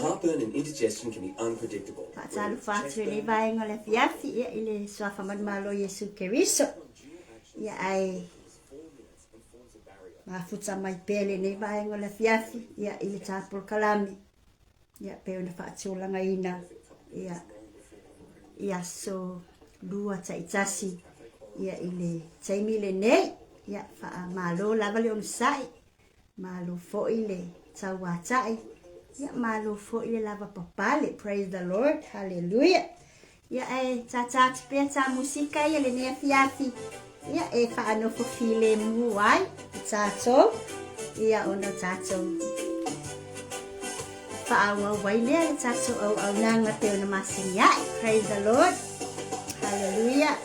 Heartburn and indigestion can be unpredictable. Faatalofa atu i lenei vaega o le afiafi ia i le Suafa Manumalo Iesu Keriso. Ia ae mafuta mai pea lenei vaega o le afiafi ia i le tapolokalame ia pei ona faatulagaina ia i aso lua taitasi ia i le taimi lenei. Ia faamalo lava le onosai. Malo foi le tauatai. Ia malo foi le lava papale. Praise the Lord. Hallelujah. Ia e tata atu pea tā musika ia lenei afiafi. Ia e whaanofo filemu ai i tātou. Ia ona tātou whaauau ai lea le tātou auaunaga pei ona masani ai. Praise the Lord. Hallelujah.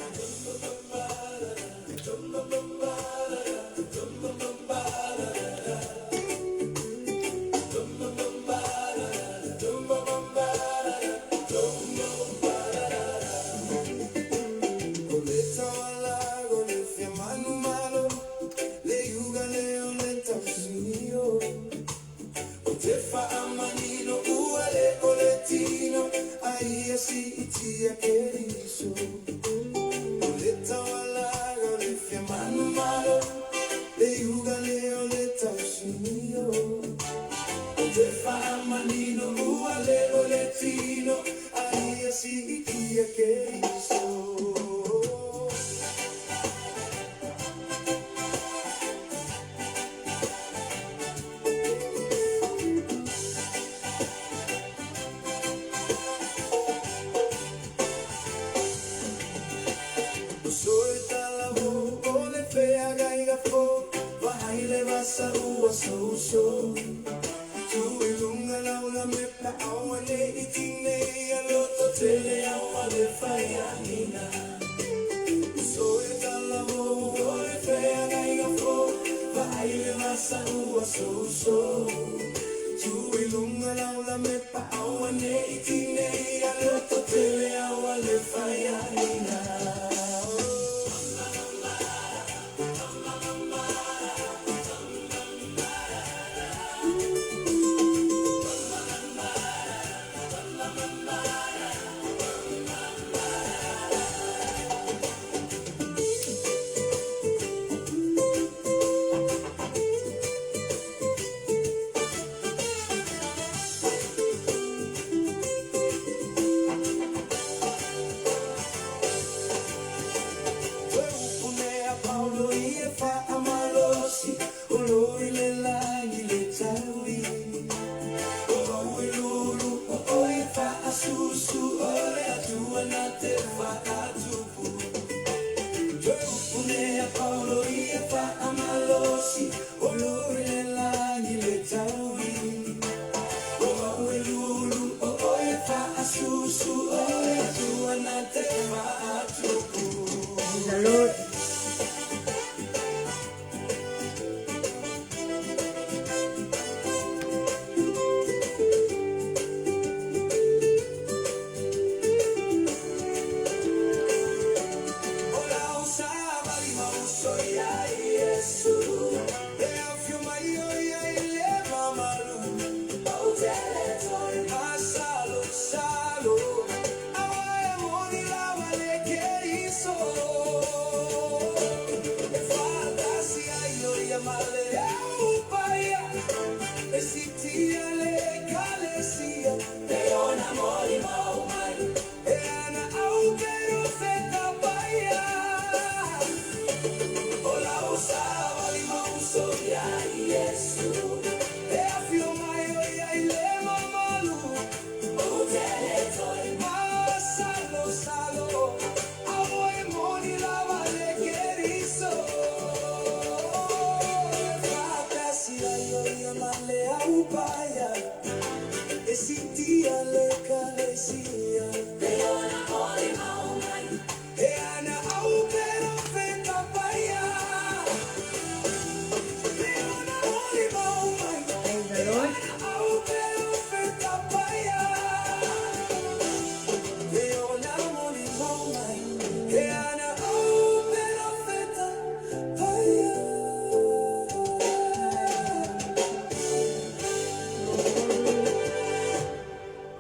Praise the Lord. Praise the Lord.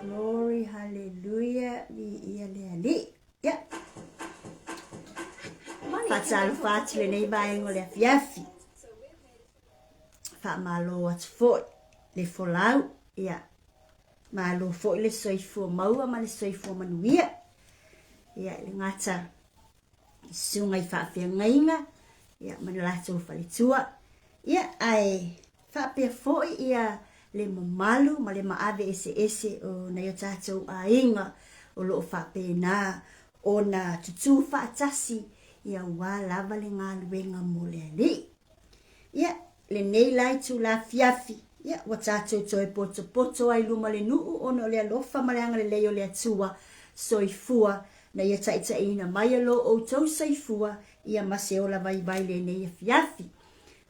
Glory, hallelujah, viia le Alii. Ia. Faatalofa atu lenei vaega o le afiafi. Faamalo atu foi le folau, ia. Malo foi le soifua maua ma le soifua manuia. Ia, e le gata i susuga i faafeagaiga, ia, ma le latou faletua. Ia, ae faapea foi ia le mamalu ma le maave eseese o nai o tatou aiga o lo o faapena ona tutū faatasi ia aua lava le galuega mo le Alii. Ia, lenei la itula afiafi, ia, ua tatou toe potopoto ai i luma o le nuu ona o le alofa ma le agalelei o le Atua soifua na ia taitaiina mai e lo outou soifua ia ma se ola vaivai lenei afiafi.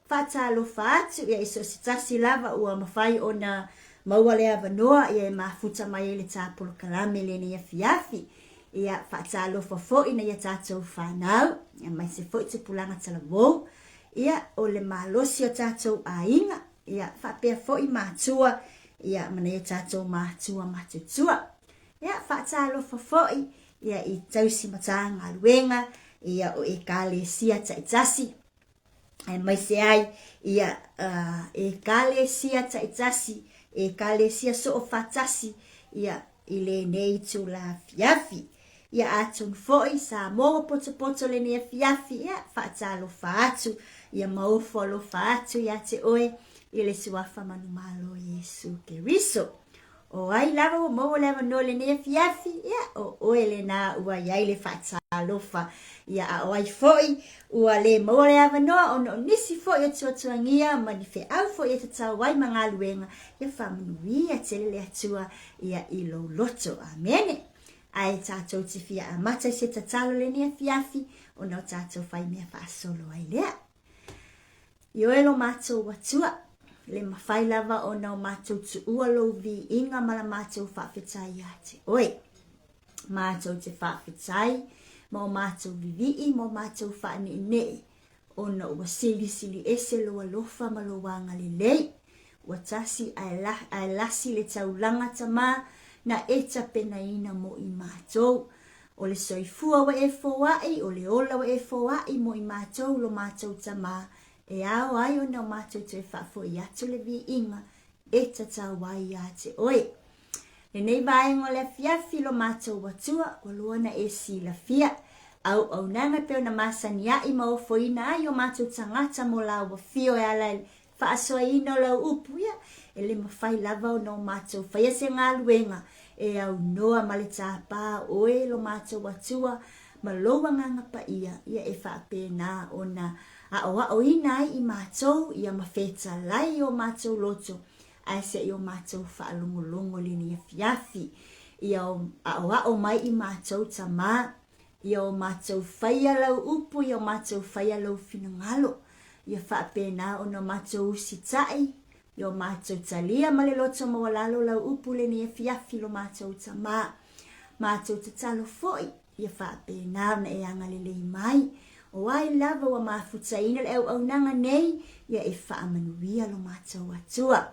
Faatalofa atu ia i so o se tasi lava ua mafai ona maua le avanoa ia e mafuta mai ai le ta polokalame lenei afiafi. Ia faatalofa foi nai a tatou fanau, aemaise foi tupulaga talavou, ia o le malosi o tatou aiga, ia faapea foi matua, ia ma nai a tatou matua matutua. Ia faatalofa foi ia i tausi matagaluega, ia o Ekalesia taitasi, aemaise ai ia Ekalesia taitasi, Ekalesia soofatasi, ia. i lenei itula afiafi. Ia atonu foi Samoa ua potopoto lenei afiafi, ia faatalofa atu, ia ma ofo alofa atu ia te oe i le Suafa manumalo Iesu Keriso. O ai lava ua maua le avanoa i lenei afiafi, ia, o oe lena ua i ai le faatalofa. Ia, a o ai foi ua le maua le avanoa ona o nisi foi o tuatuagia ma ni feau foi e tatau ai ma galuega, ia faamanuia tele le Atua ia i lou loto. Amene. Ae tatou te fia amata i se tatalo i lenei afiafi ona o tatou fai mea faasolo ai lea. Ioe lo matou Atua, le mafai lava ona o matou tuua lou viiga ma la matou faafetai ia te oe. Matou te faafetai ma o matou vivii ma o matou faaneenee, ona ua silisili ese lou alofa ma lou agalelei. Ua tasi ae lasi le taulaga Tama na e tapenaina mo i matou. O le soifua ua e foai, o le ola ua e foai mo i matou lo matou Tama, e ao ai ona o matou toe faafoi atu le viiga e tatau ai ia te oe. Lenei vaega o le afiafi lo matou Atua, ua loa na e silafia. Auaunaga e pei ona masani ai ma ofoina ai o matou tagata mo laua fio e ala i le faasoaina o lau upu, ia, e le mafai lava ona o matou faia se galuega e aunoa ma le tapa o oe lo matou Atua ma lou Agaga Paia, ia e faapena ona aoaoina ai i matou, ia ma fetalai i o matou loto, ae se i o matou faalogologo i lenei afiafi. Ia aoao mai i matou, Tama, Ia o matou faia lau upu, ia o matou faia lou finagalo. Ia faapena ona o matou usitai, ia o matou talia ma le loto maualalo lau upu lenei afiafi lo matou Tama. Matou tatalo foi, ia faapena ona e agalelei mai. O ai lava ua mafutaina le auaunaga nei, ia e faamanuia lo matou Atua.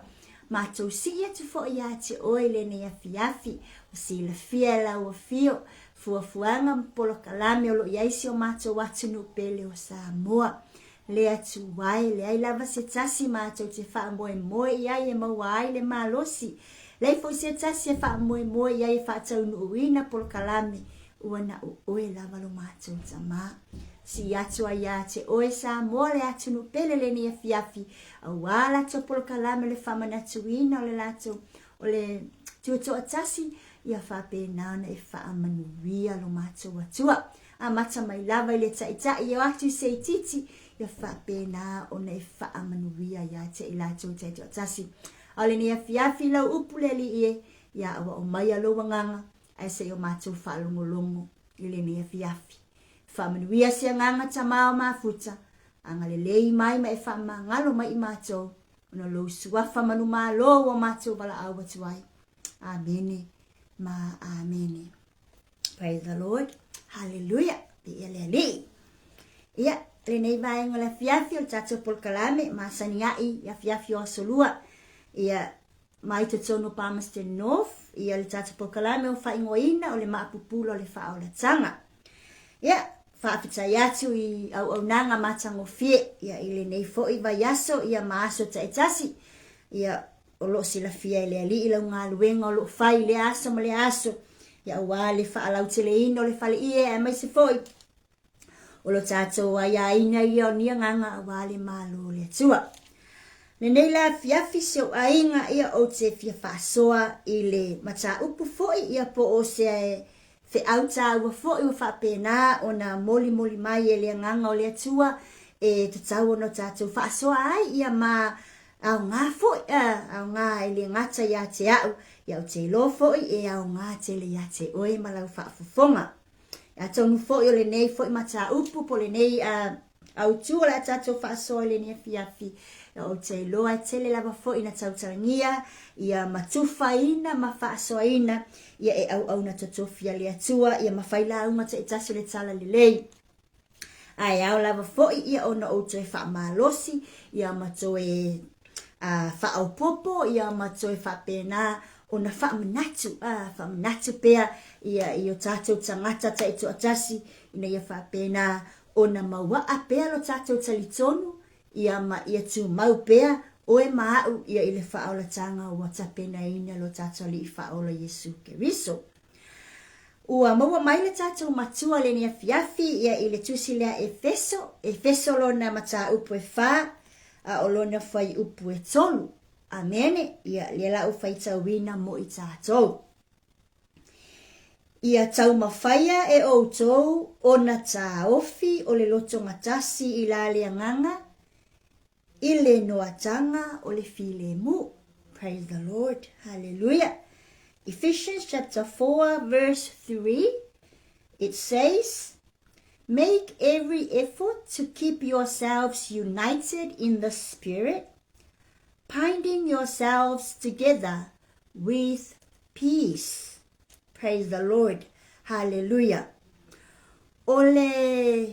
Matou sii atu foi ia te oe lenei afiafi, ua silafia e lau afio, fuafuaga ma polokalame o lo o i ai si o matou atunuu pele o Samoa. Le Atua e, leai lava se tasi matou te faamoemoe i ai e maua ai le malosi, leai foi se tasi e faamoemoe i ai e faataunuuina polokalame, ua na o oe lava lo matou Tama. Sii atu ai ia te oe Samoa le atunuu pele lenei afiafi, aua latou polokalame o le faamanatuina o le latou o le Tutoatasi, ia faapena ona e faamanuia lo matou Atua. Amata mai lava i le Taitai e o atu i se itiiti, ia faapena ona e faamanuia ia te i latou taitoatasi. A o lenei afiafi lau upu le Alii e, ia aoao maia lou agaga, ae se i o matou faalogologo i lenei afiafi. Faamanuia se agaga Tama o Mafuta, agalelei mai ma e faamagalo mai i matou, ona lou suafa manumalo ua matou valaau atu ai. Amene ma amene. Praise the Lord. Hallelujah. Viia le Alii. Ia, lenei vaega o le afiafi o le tatou polokalame, masani ai i afiafi o aso lua. Ia, mai totonu o Palmerston North, ia le tatou polokalame o faaigoaina o le maapupula o le faaolataga. Ia, faafetai atu i auaunaga matagofie, ia, i lenei foi vaiaso, ia, ma aso taitasi, ia, o lo o silafia e le Alii lau galuega o lo o fai i lea aso ma lea aso, ia, aua le faalauteleina o le faleie, aemaise foi o lo tatou aiaina ia o ni agaga aua le Malo o le Atua. Lenei la afiafi si ou aiga, ia, ou te fia faasoa i le mataupu foi, ia, po o se feau tāua foi ua faapena ona molimoli mai e le Agaga o le Atua e tatau ona tatou faasoa ai, ia ma aoga foi, aoga e le gata ia te au, ia ou te iloa foi e aoga tele ia te oe ma lau faafofoga. Atonu foi o lenei foi mataupu po o lenei autu o le a tatou faasoa i lenei afiafi, ou te iloa e tele lava foi ina tautalagia ia ma tufaina ma faasoaina ia e auauna totofi a le Atua ia ma fai lauga taitasi o le Talalelei. Ae ao lava foi ia ona ou toe faamalosi ia ma toe faaopoopo ia ma toe faapena ona faamanatu, faamanatu pea ia i o tatou tagata taitoatasi ina ia faapena ona mauaa pea lo tatou talitonu ia ma ia tumau pea oe ma a'u ia i le faaolataga ua tapenaina lo tatou Alii Faaola Iesu Keriso. Ua maua mai le tatou Matua lenei afiafi ia i le tusi lea Efeso, Efeso lona mataupu e fa, a o lona fuaiupu e tolu. Amene. Ia, lea la ua faitauina mo i tatou. Ia taumafaia e outou ona taofi o le lotogatasi i la le agaga i le noataga o le filemu. Praise the Lord. Hallelujah. Ephesians chapter 4 verse 3 it says, Make every effort to keep yourselves united in the Spirit, binding yourselves together with peace. Praise the Lord. Hallelujah. O le,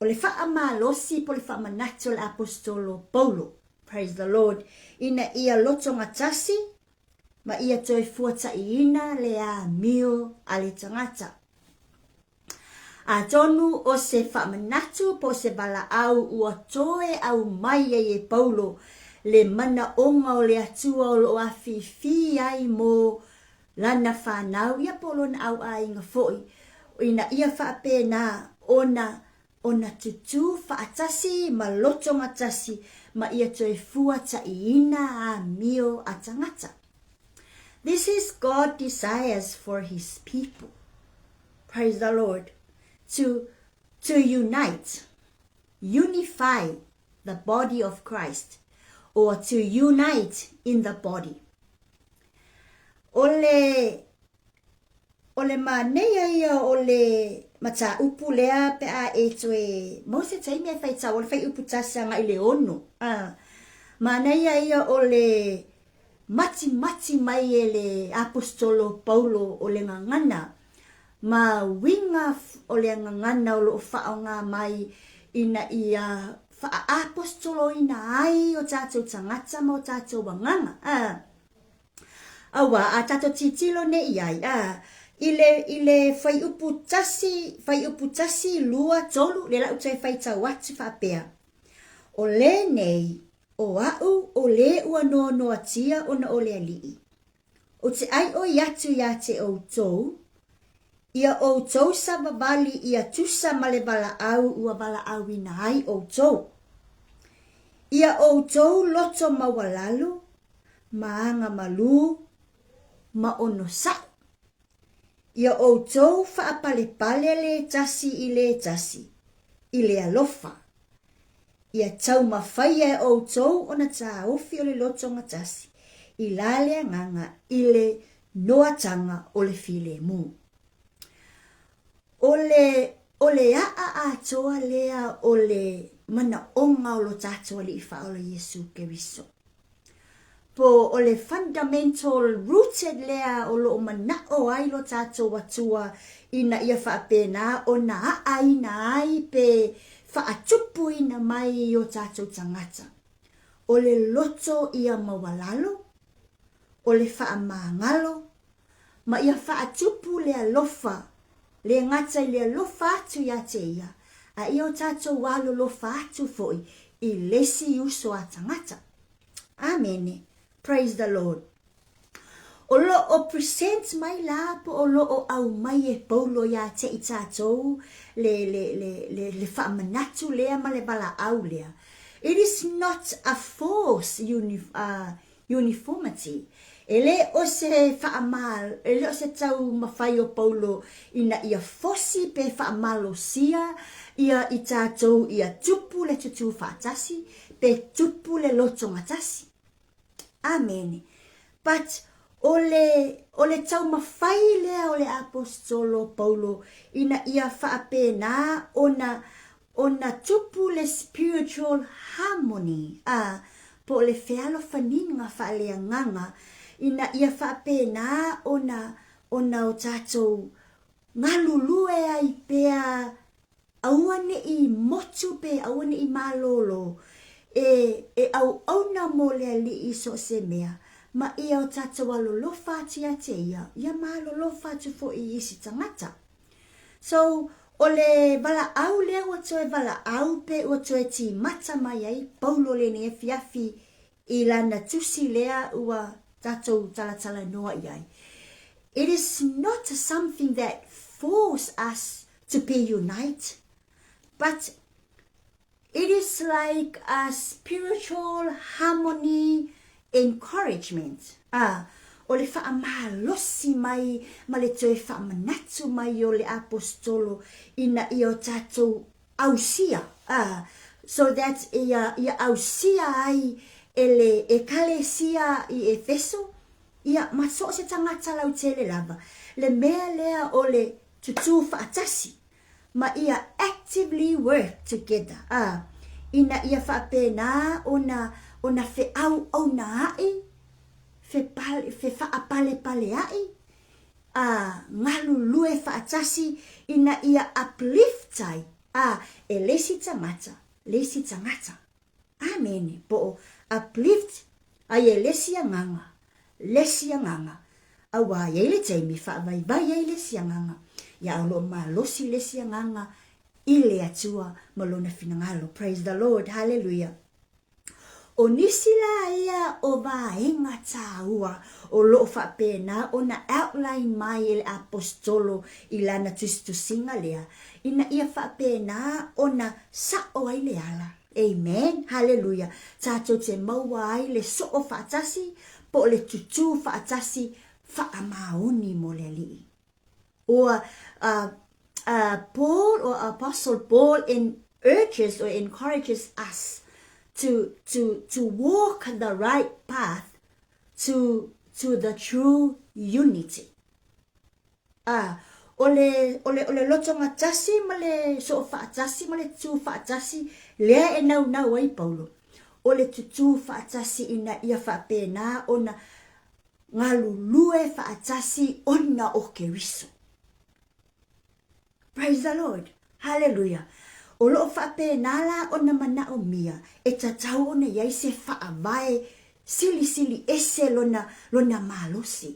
o le faamalosi po le faamanatu o le Aposetolo Paulo, praise the Lord, ina ia lotogatasi ma ia toe fuataiina le amio a le tagata. Atonu o se faamanatu po o se valaau ua toe aumai ai e Paulo le manaoga o le Atua o lo o afifi ai mo lana fanau ia po o lona auaiga foi, ina ia faapena ona ona tutū faatasi ma lotogatasi ma ia toe fuataiina amio a tagata. This is God desires for his people. Praise the Lord. To, to unite, unify the body of Christ, or to unite in the body. O le, o le māneia ia o le mataupu lea pe a e toe maua se taimi e faitau o le fuaiupu tasi agai i le ono. Ah, māneia ia o le matimati mai e le Aposetolo Paulo o le gagana ma uiga o le gagana o lo o faaaoga mai ina ia faa-aposetoloina ai o tatou tagata ma o tatou agaga. Ah. Auā, a tatou tilotilo nei i ai, ā, i le, i le fuaiupu tasi, fuaiupu tasi, lua, tolu, lea la ou toe faitau atu faapea, O lenei, o a'u o lē ua noanoatia ona o le Alii, ou te ʻaiʻoi atu iā te ʻoutou, ia ʻoutou savavali ia tusa ma le valaau ua valaauina ai ʻoutou. Ia ʻoutou loto maualalo, ma aga malū, ma ʻonosaʻi. Ia ʻoutou faapalepale lē tasi i lē tasi, i le alofa. Ia taumafaia e ʻoutou ona taofi o le lotogatasi, i la le agaga i le noataga o le filemu. O le, o le aʻa atoa lea o le manaʻoga o lo tatou Alii Faaola Iesu Keriso. Po o le fundamental rooted lea o lo o manaʻo ai lo tatou Atua ina ia faapena ona aʻaina ai pe faatupuina mai i o tatou tagata. O le loto ia maualalo, o le faamagalo, ma ia faatupu le alofa, le gata i le alofa atu iā te ia, a ia o tatou alolofa atu foi i le isi uso a tagata. Amene. Praise the Lord. O lo o present mai la po o lo o aumai e Paulo iā te i tatou le, le, le, le, le faamanatu lea ma le valaau lea. It is not a force uni, uniformity. E le o se faama, e le o se taumafai o Paulo ina ia fosi pe faamalosia ia i tatou ia tupu le tutū faatasi, pe tupu le lotogatasi. Amene. But o le, o le taumafai lea o le Aposetolo Paulo ina ia faapena ona, ona tupu le spiritual harmony, ā, po o le fealofaniga faaleagaga ina ia faapena ona, ona o tatou galulue ai pea Aua ne i motu pe aua ne i malōlō, e, e auauna mo le Alii i so o se mea, ma ia o tatou alolofa atu ia te ia, ia malolofa atu foi i isi tagata. So, O le valaau lea ua toe valaau pe ua toe timata mai ai Paulo lenei afiafi i lana tusi lea ua tatou talatalanoa i ai. It is not something that force us to be unite, but it is like a spiritual harmony encouragement. A, o le faamalosi mai ma le toe faamanatu mai o le Aposetolo ina ia o tatou ausia, a, so that ia, ia ausia ai e le Ekalesia i Efeso, ia, ma so o se tagata lautele lava, le mea lea o le tutū faatasi, ma ia actively work together, a, ina ia faapena ona, ona feauaunaai, fepale, fefaapalepai, a, galulue faatasi ina ia uplift ai, a, e le isi tagata, le isi tagata. Amene. Po o uplift ai e le isi agaga, le isi agaga. Auā i ai le taimi e faavaivai ai le isi agaga, ia a o lo o malosi le isi agaga i le Atua ma Lona finagalo. Praise the Lord. Hallelujah. O nisi la ia o vaega tāua o lo o faapena ona outline mai e le Aposetolo i lana tusitusiga lea, ina ia faapena ona sa'o ai le ala. Amen. Haleluia. Tatou te maua ai le soo faatasi po o le tutū faatasi faamaoni mo le Alii. Or uh, uh, Paul or Apostle Paul in urges or encourages us to, to, to walk the right path to, to the true unity. A, o le, o le, o le lotogatasi ma le soofaatasi ma le tutū faatasi lea e naunau ai Paulo. O le tutū faatasi ina ia faapena ona galulue faatasi ona o Keriso. Praise the Lord. Hallelujah. O loo faapena la ona manaomia e tatau ona i ai se faavae silisili ese lona, lona malosi.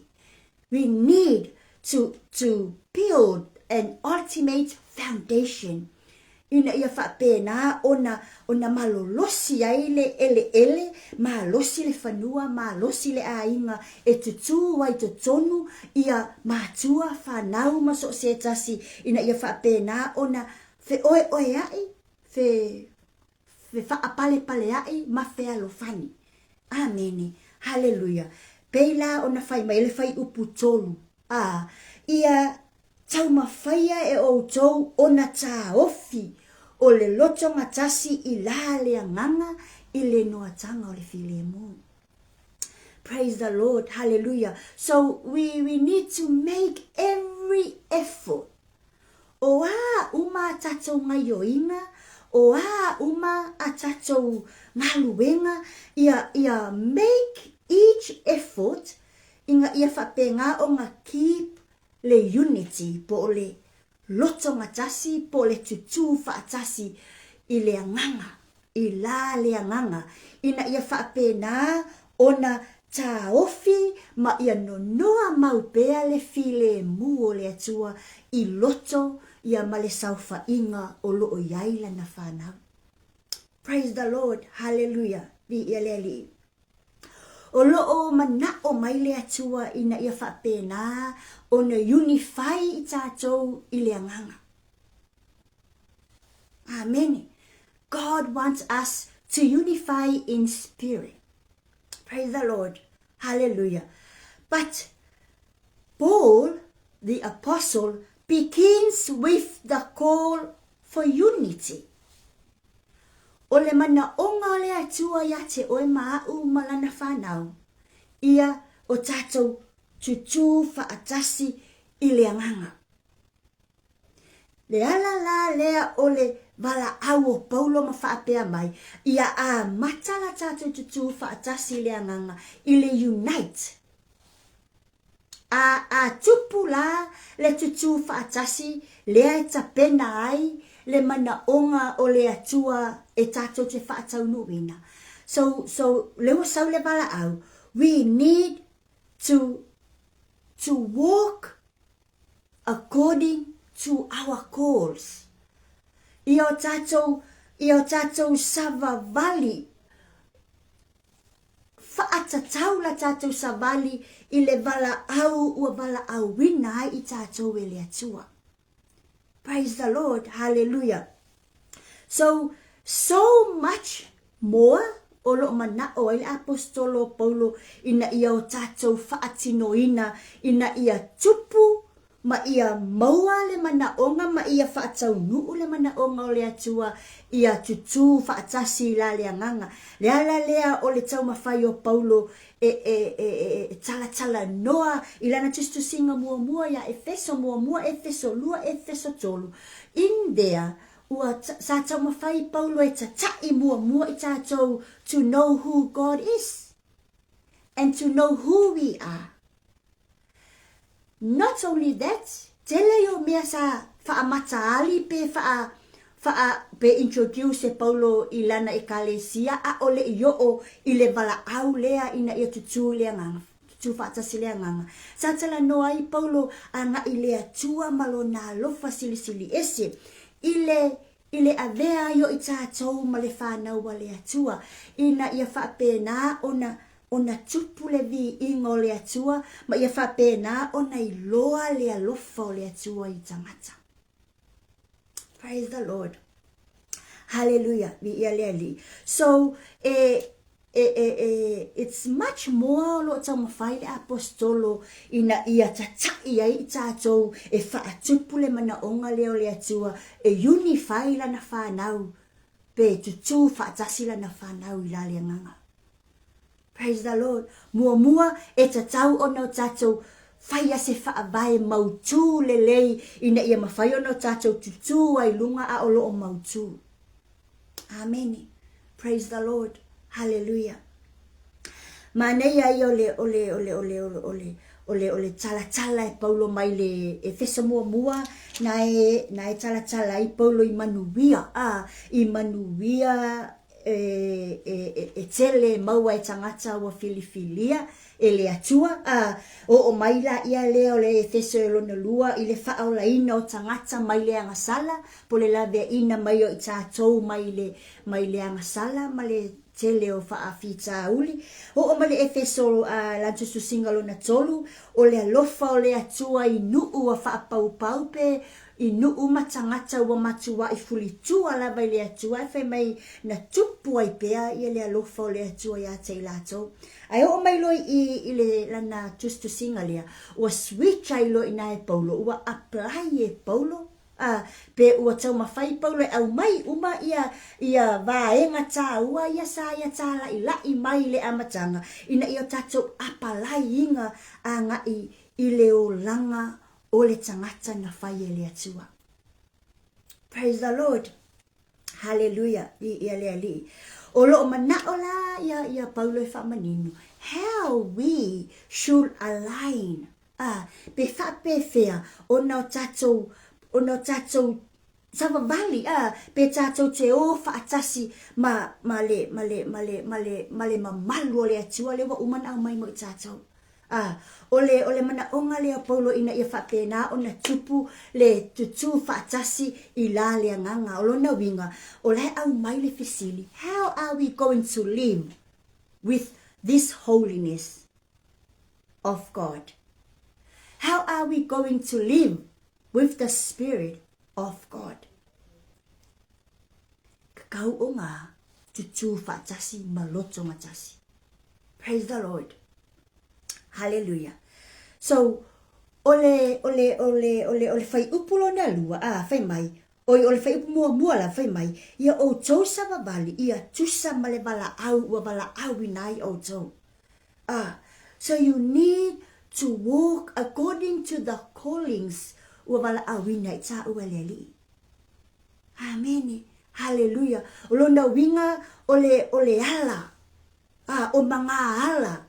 We need to, to build an ultimate foundation ina ia faapena ona, ona malolosi ai le eleele, malosi le fanua, malosi le aiga e tutū ai totonu ia matua, fanau ma so o se tasi ina ia faapena ona feoeoeaʻi, fe, fe faapalepaleaʻi ma fealofani. Amene. Haleluia. Pei la ona fai mai le fuaiupu 3, a, ia taumafaia e outou ona taofi o le lotogatasi i la le agaga i le noataga o le filemu. Praise the Lord. Hallelujah. So we, we need to make every effort. O a uma a tatou gaioiga, o a uma a tatou galuega, ia, ia make each effort ina ia faapena ona keep le unity po o le lotogatasi po o le tutū faatasi i le agaga, i la le agaga, ina ia faapena ona taofi ma ia nonoa mau pea le filemu o le Atua i loto ia ma le saofaiga o lo o i ai lana fanau. Praise the Lord, hallelujah, viia le Alii. O lo o manaʻo mai le Atua ina ia faapena ona unify i tatou i le agaga. Amene. God wants us to unify in spirit. Praise the Lord. Hallelujah. But Paul, the apostle, begins with the call for unity. O le manaʻoga o le Atua iā te oe ma aʻu ma lana fanau, ia o tatou tutū faatasi i le agaga. Le ala la lea o le valaau o Paulo ma faapea mai, ia amata la tatou tutū faatasi i le agaga, i le unite. A, a tupu la le tutū faatasi lea e tapena ai le manaʻoga o le Atua e tatou te faataunuuina. So, so, le ua sau le valaau, we need to, to walk according to our calls. Ia o tatou, ia o tatou savavali, faatatau la tatou savali i le valaau ua valaauina ai i tatou e le Atua. Praise the Lord. Hallelujah. So, so much more o loo manao ai le Aposetolo o Paulo ina ia o tatou faatinoina ina ia tupu ma ia maua le manaoga ma ia faataunuu le manaoga o le Atua ia tutū faatasi i la le agaga. Le ala lea o le taumafai o Paulo e, e, e, e, e talatalanoa i lana tusitusiga muamua iā Efeso muamua, Efeso lua, Efeso tolu. In there, ua sa taumafai Paulo e tataʻi muamua i tatou to know who God is and to know who we are. Not only that, tele ia o mea sa faamatali pe faa faa pe introduce e Paulo i lana ekalesia ʻaʻole i oʻo i le valaau lea ina ia tutū le agaga, tutū faatasi le agaga. Sa talanoa ai Paulo agaʻi i le Atua ma lona alofa silisili ese i le i le avea ai o i tatou ma le fanau a le Atua, ina ia faapena ona ona tupu le viiga o le Atua ma ia faapena ona iloa le alofa o le Atua i tagata. Praise the Lord. Hallelujah. Viia le Alii. So, e, e, e, e, it's much more o loo taumafai le Aposetolo ina ia tataʻi ai i tatou e faatupu le manaoga lea o le Atua e unify lana fanau pe tutū faatasi lana fanau i la le agaga. Praise the Lord. Muamua e tatau ona o tatou faia se faavae mautū lelei ina ia mafai ona o tatou tutū ai luga a o loo mautū. Amene. Praise the Lord. Hallelujah. Manaia ia o le o le o le o le o le o le o le talatala e Paulo mai le Efeso muamua na e na e talatala ai Paulo i manuia a i manuia e, e, e, e tele maua e tagata ua filifilia e le Atua, a oo mai laia lea o le Efeso e lona lua i le faaolaina o tagata mai le agasala, po le laveaiina mai o i tatou mai le, mai le agasala ma le tele o faafitauli. Oo mai le Efeso a lana tusitusiga lona tolu, o le alofa o le Atua i nuu ua faapaupau pe I nuu ma tagata ua matuaʻi fulitua lava i le Atua ae fai mai na tupu ai pea ia le alofa o le Atua iā te i latou. Ae oo mai loa i i le lana tusitusiga lea, ua switch ai loa i ina e Paulo, ua apply e Paulo, a, pe ua taumafai Paulo e aumai uma ia ia vaega tāua ia sa ia tālaʻilaʻi mai i le amataga ina ia o tatou apalai iga agaʻi i le olaga o le tagata na fai e le Atua. Praise the Lord. Hallelujah. Viia le Alii. O loo manao la ia, ia Paulo e faamanino. How we should align. Ah, pe faapefea ona o tatou, ona o tatou savavali, ah, pe tatou te o faatasi ma, ma le, ma le, ma le, ma le, ma le mamalu o le Atua lea ua uma ona aumai mo i tatou. A, o le, o le manaʻoga lea o Paulo ina ia faapena ona tupu le tutū faatasi i la le agaga. O lona uiga, o la e aumai le fesili, how are we going to live with this holiness of God? How are we going to live with the Spirit of God? Kakau o ngā tutū faatasi ma loto gatasi. Praise the Lord. Hallelujah. So, o le, o le, o le, o le, o le fuaiupu lona lua, a, fai mai, oi, o le fuaiupu muamua lava, fai mai, ia outou savavali, ia tusa ma le valaau ua valaauina ai outou. A, so you need to walk according to the callings ua valaauina i tāua e le Alii. Amene. Haleluia. O lona uiga o le, o le ala, a, o ma ngā ala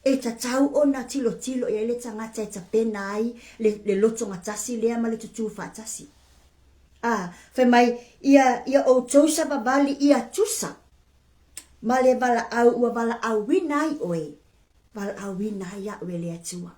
e tatau ona tilotilo i ai le tagata e tapena ai le, le lotogatasi lea ma le tutū faatasi. A, fai mai, ia, ia outou savavali ia tusa ma le valaau ua valaauina ai oe, valaauina ai au e le Atua.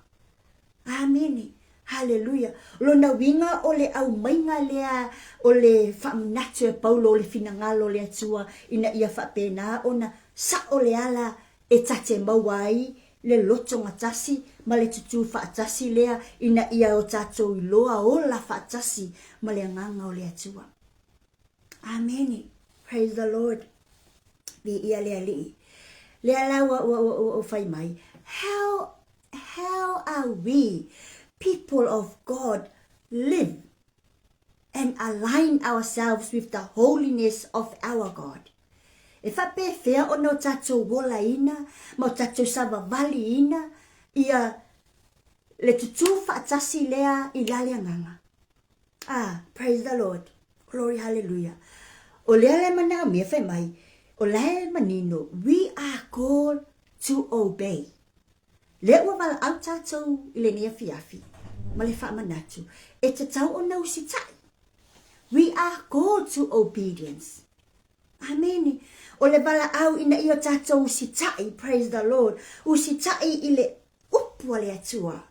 Amene. Haleluia! O lona uiga o le aumaiga lea o le faamanatu e Paulo o le finagalo o le Atua ina ia faapena ona sa'o le ala e ta te maua ai le loto gatasi ma le tutū faatasi lea ina ia o tatou iloa ola faatasi ma le Agaga o le Atua. Amene. Praise the Lord. Viia le Alii. Lea la ua, ua, ua, ua fai mai, how, how are we, people of God, live and align ourselves with the holiness of our God? E faapefea ona o tatou olaina ma o tatou savavaliina ia le tutū faatasi lea i la le agaga? Ah, praise the Lord. Glory, hallelujah. O lea le manaomia fai mai, o la e manino, we are called to obey. Lea ua valaau tatou i lenei afiafi ma le faamanatu, e tatau ona usitai. We are called to obedience. Amene. O le valaau ina ia tatou usitai, praise the Lord, usitai i le upu a le Atua.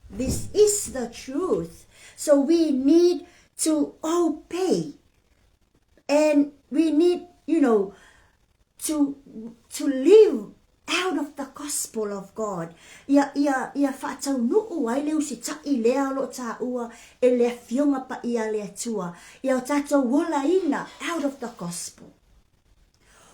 This is the truth. So we need to obey. And we need, you know, to, to live out of the gospel of God. Ia, ia, ia faataunuu ai le usitaʻi lea o lo o taua e le Afioga Paia a le Atua, ia o tatou olaina out of the gospel.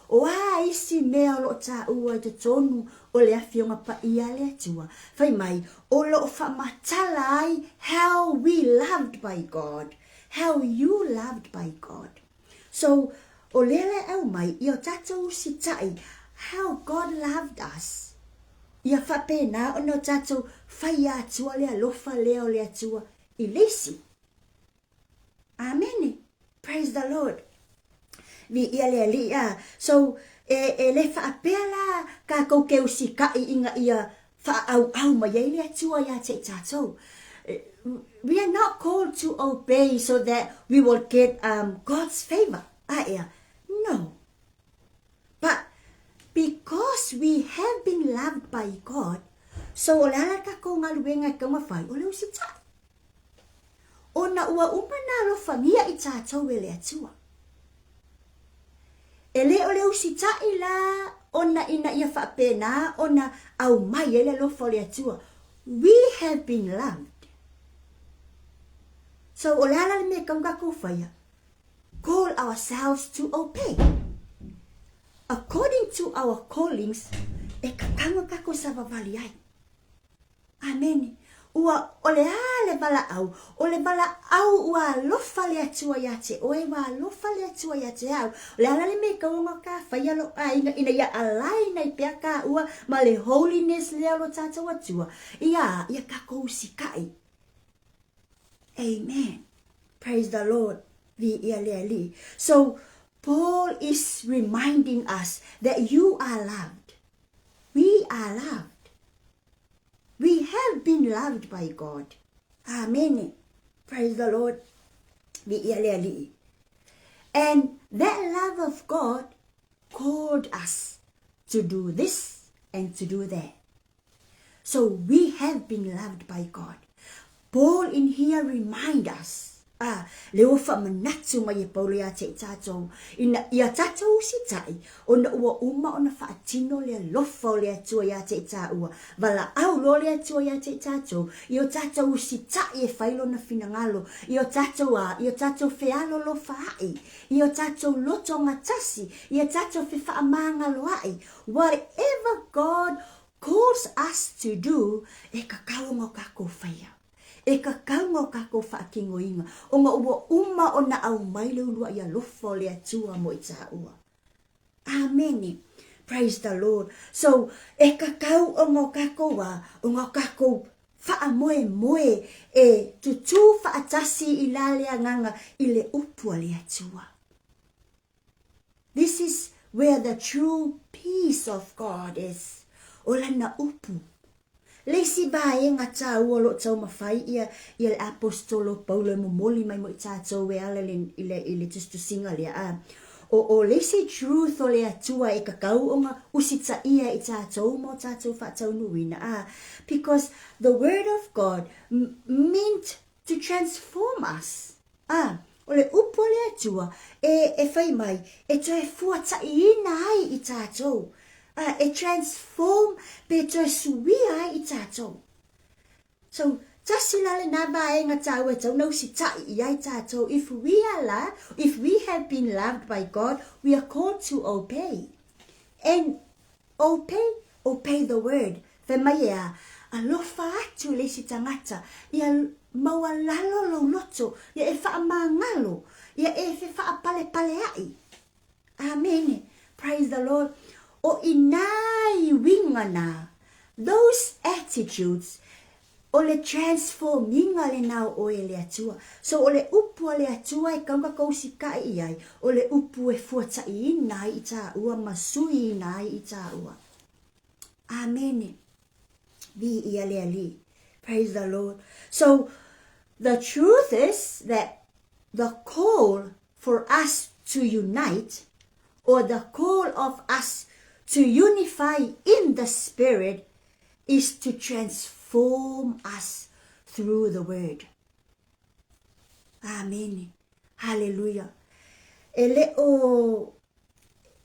O a isi mea o lo o taua i totonu o le Afioga Paia a le Atua, fai mai, o lo o faamatala ai how we loved by God, how you loved by God. So, o lea la e aumai ia o tatou usitai, how God loved us. Ia faapena ona o tatou faia atua le alofa lea o le Atua i le isi. Amene. Praise the Lord. Viia le Alii a. So, e, e le faapea la kākou ke usikaʻi ina ia faaʻauʻau mai ai le Atua iā te i tātou. We are not called to obey so that we will get um, God's favor. Aea. No. But because we have been loved by God, so o le ala kākou galuega e taumafai, o le usitaʻi. Ona ua uma na alofagia i tātou e le Atua. E le o le usitaʻi la ona ina ia faapena ona aumai ai le alofa o le Atua. We have been loved. So o le ala le mea kau kākou whaia, call ourselves to obey. According to our callings, e kakanga kākou savavali ai. Amene. Ua, o le a le valaau? O le valaau ua alofa le Atua iā te oe, ua alofa le Atua iā te au. O le ala le mea kau ona ka whai alo aiga ina ia alaina i pea ka ua ma le holiness lea o lo tātou Atua. Ia, ia kākou usikaʻi. Amen. Praise the Lord. Viia le Alii. So, Paul is reminding us that you are loved. We are loved. We have been loved by God. Amene. Praise the Lord. Viia le Alii. And that love of God called us to do this and to do that. So we have been loved by God. Paul in here remind us a le ua faamanatu mai e Paulo iā te i tātou, ina ia tātou usitaʻi, ona ua uma ona faatino le alofa o le Atua iā te i tāua, valaau loa le Atua iā te i tātou, i o tātou usitaʻi e fai lona finagalo, i o tātou a, i o tātou fealolofaʻi, i o tātou loto gatasi, i a tātou fefaamagaloaʻi, whatever God calls us to do, e kakau ona o kākou faia. E kakau ona o kākou faakinoina, ona ua uma ona aumai le uluaʻi alofa o le Atua mo i tāua. Amene. Praise the Lord. So, e kakau ona o kākou a, ona o kākou faamoemoe e tutū faatasi i la le agaga i le upu a le Atua. This is where the true peace of God is. O lana upu. Le isi vaega tāua o lo o taumafai ia ia le Aposetolo Paulo e momoli mai mo i tātou e ala i le, i le, i le tusitusiga lea, a. O, o le isi truth o le Atua e kakau ona usitaia i tatou ma o tatou faataunuuina, a, because the word of God meant to transform us. A, o le upu a le Atua e, e fai mai, e toe fuataʻiina ai i tatou. A, e transform pe toe suia ai i tatou. So, tasi la lenā vaega tāua e tatau ona usitaʻi i ai tatou, if we are loved, if we have been loved by God, we are called to obey. And obey, obey the word. Fai mai e a, alofa atu i le isi tagata, ia maualalo lou loto, ia e faamagalo, ia e fefaapalepaaleaʻi. Amene. Praise the Lord. O inā i uiga nā, those attitudes, o le transform-iga lenā o oe e le Atua. So o le upu a le Atua e kauka kou usitaʻi i ai, o le upu e fuataʻiina ai i tāua ma suiina ai i tāua. Amene. Viia le Alii. Praise the Lord. So the truth is that the call for us to unite or the call of us to unify in the Spirit is to transform us through the Word. Amene. Haleluia. E le o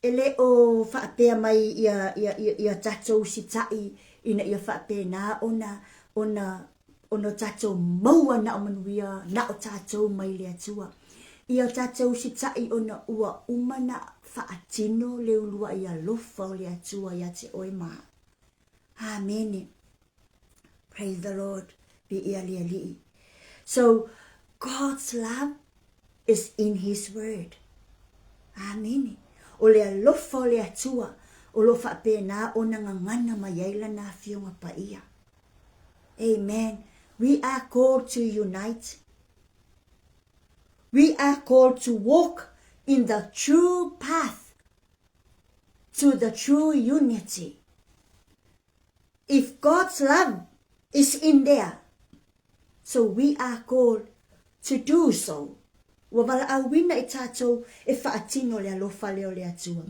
e le o faapea mai ia ia ia, ia tatou usitaʻi ina ia faapena ona ona ona o tatou maua na o manuia na o tatou mai le Atua. Ia o tatou usitaʻi ona ua uma na faatino le uluaʻi alofa o le Atua ia te oe ma. Amene. Praise the Lord. Viia le Alii. So, God's love is in His Word. Amene. O le alofa o le Atua o lo o faapena ona gagana mai ai Lana Afioga Paia. Amen. We are called to unite. We are called to walk in the true path to the true unity. If God's love is in there, so we are called to do so. Ua valaauina i tatou e faatino le alofa lea o le Atua.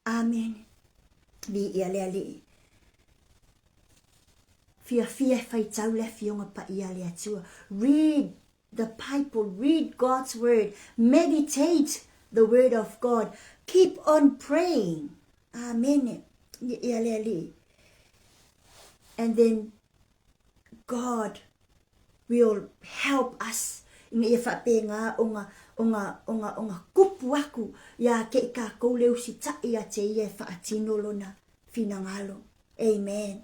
Amene. Viia le Alii. Fiafia e faitau le Afioga Paia a le Atua. Read the Bible, read God's word, meditate the word of God, keep on praying. Amene. Viia le Alii. And then God will help us ina ia faapena ona, ona, ona, ona kupu aku iā te i kākou le usitaʻi iā te ia e faatino lona finagalo. Amen.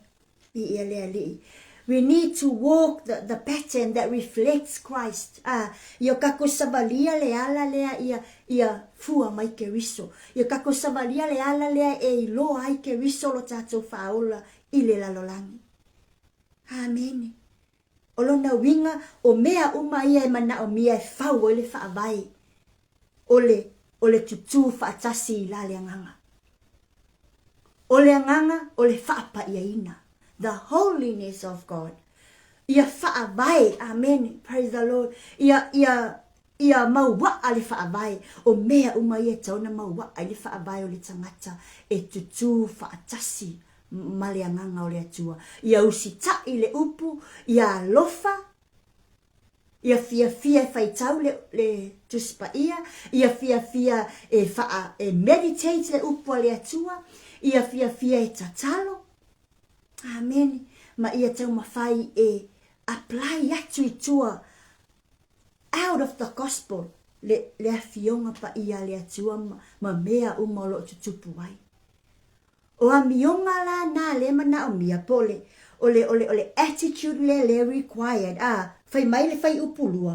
Viia le Alii. We need to walk the, the pattern that reflects Christ. Ah, ia kākou savalia le ala lea ia, ia fua mai Keriso. Ia kākou savalia le ala lea e iloa ai Keriso lo tātou faaola i le lalolagi. Amene. O lona uiga, o mea uma ia e manaomia e fau ai le faavae o le, o le tutū faatasi i la le Agaga. O le Agaga o le faapaiaina, the holiness of God. Ia faavae, amene, praise the Lord, ia, ia, ia mauaa le faavae, o mea uma ia e tatau ona mauaa i le faavae o le tagata e tutū faatasi ma le Agaga o le Atua. Ia usitaʻi le upu, ia alofa, ia fiafia e faitau le, le Tusi Paia, ia fiafia e, faa, e meditate le upu a le Atua, ia fiafia e tatalo. Amene. Ma ia taumafai e apply atu i tua out of the gospel le, le afioga paia a le Atua ma, ma mea uma o lo o tutupu ai. O amioga la nā lea manaomia po o le, o le, o le, o le attitude lea lea required, a, fai mai le fuaiupu 2,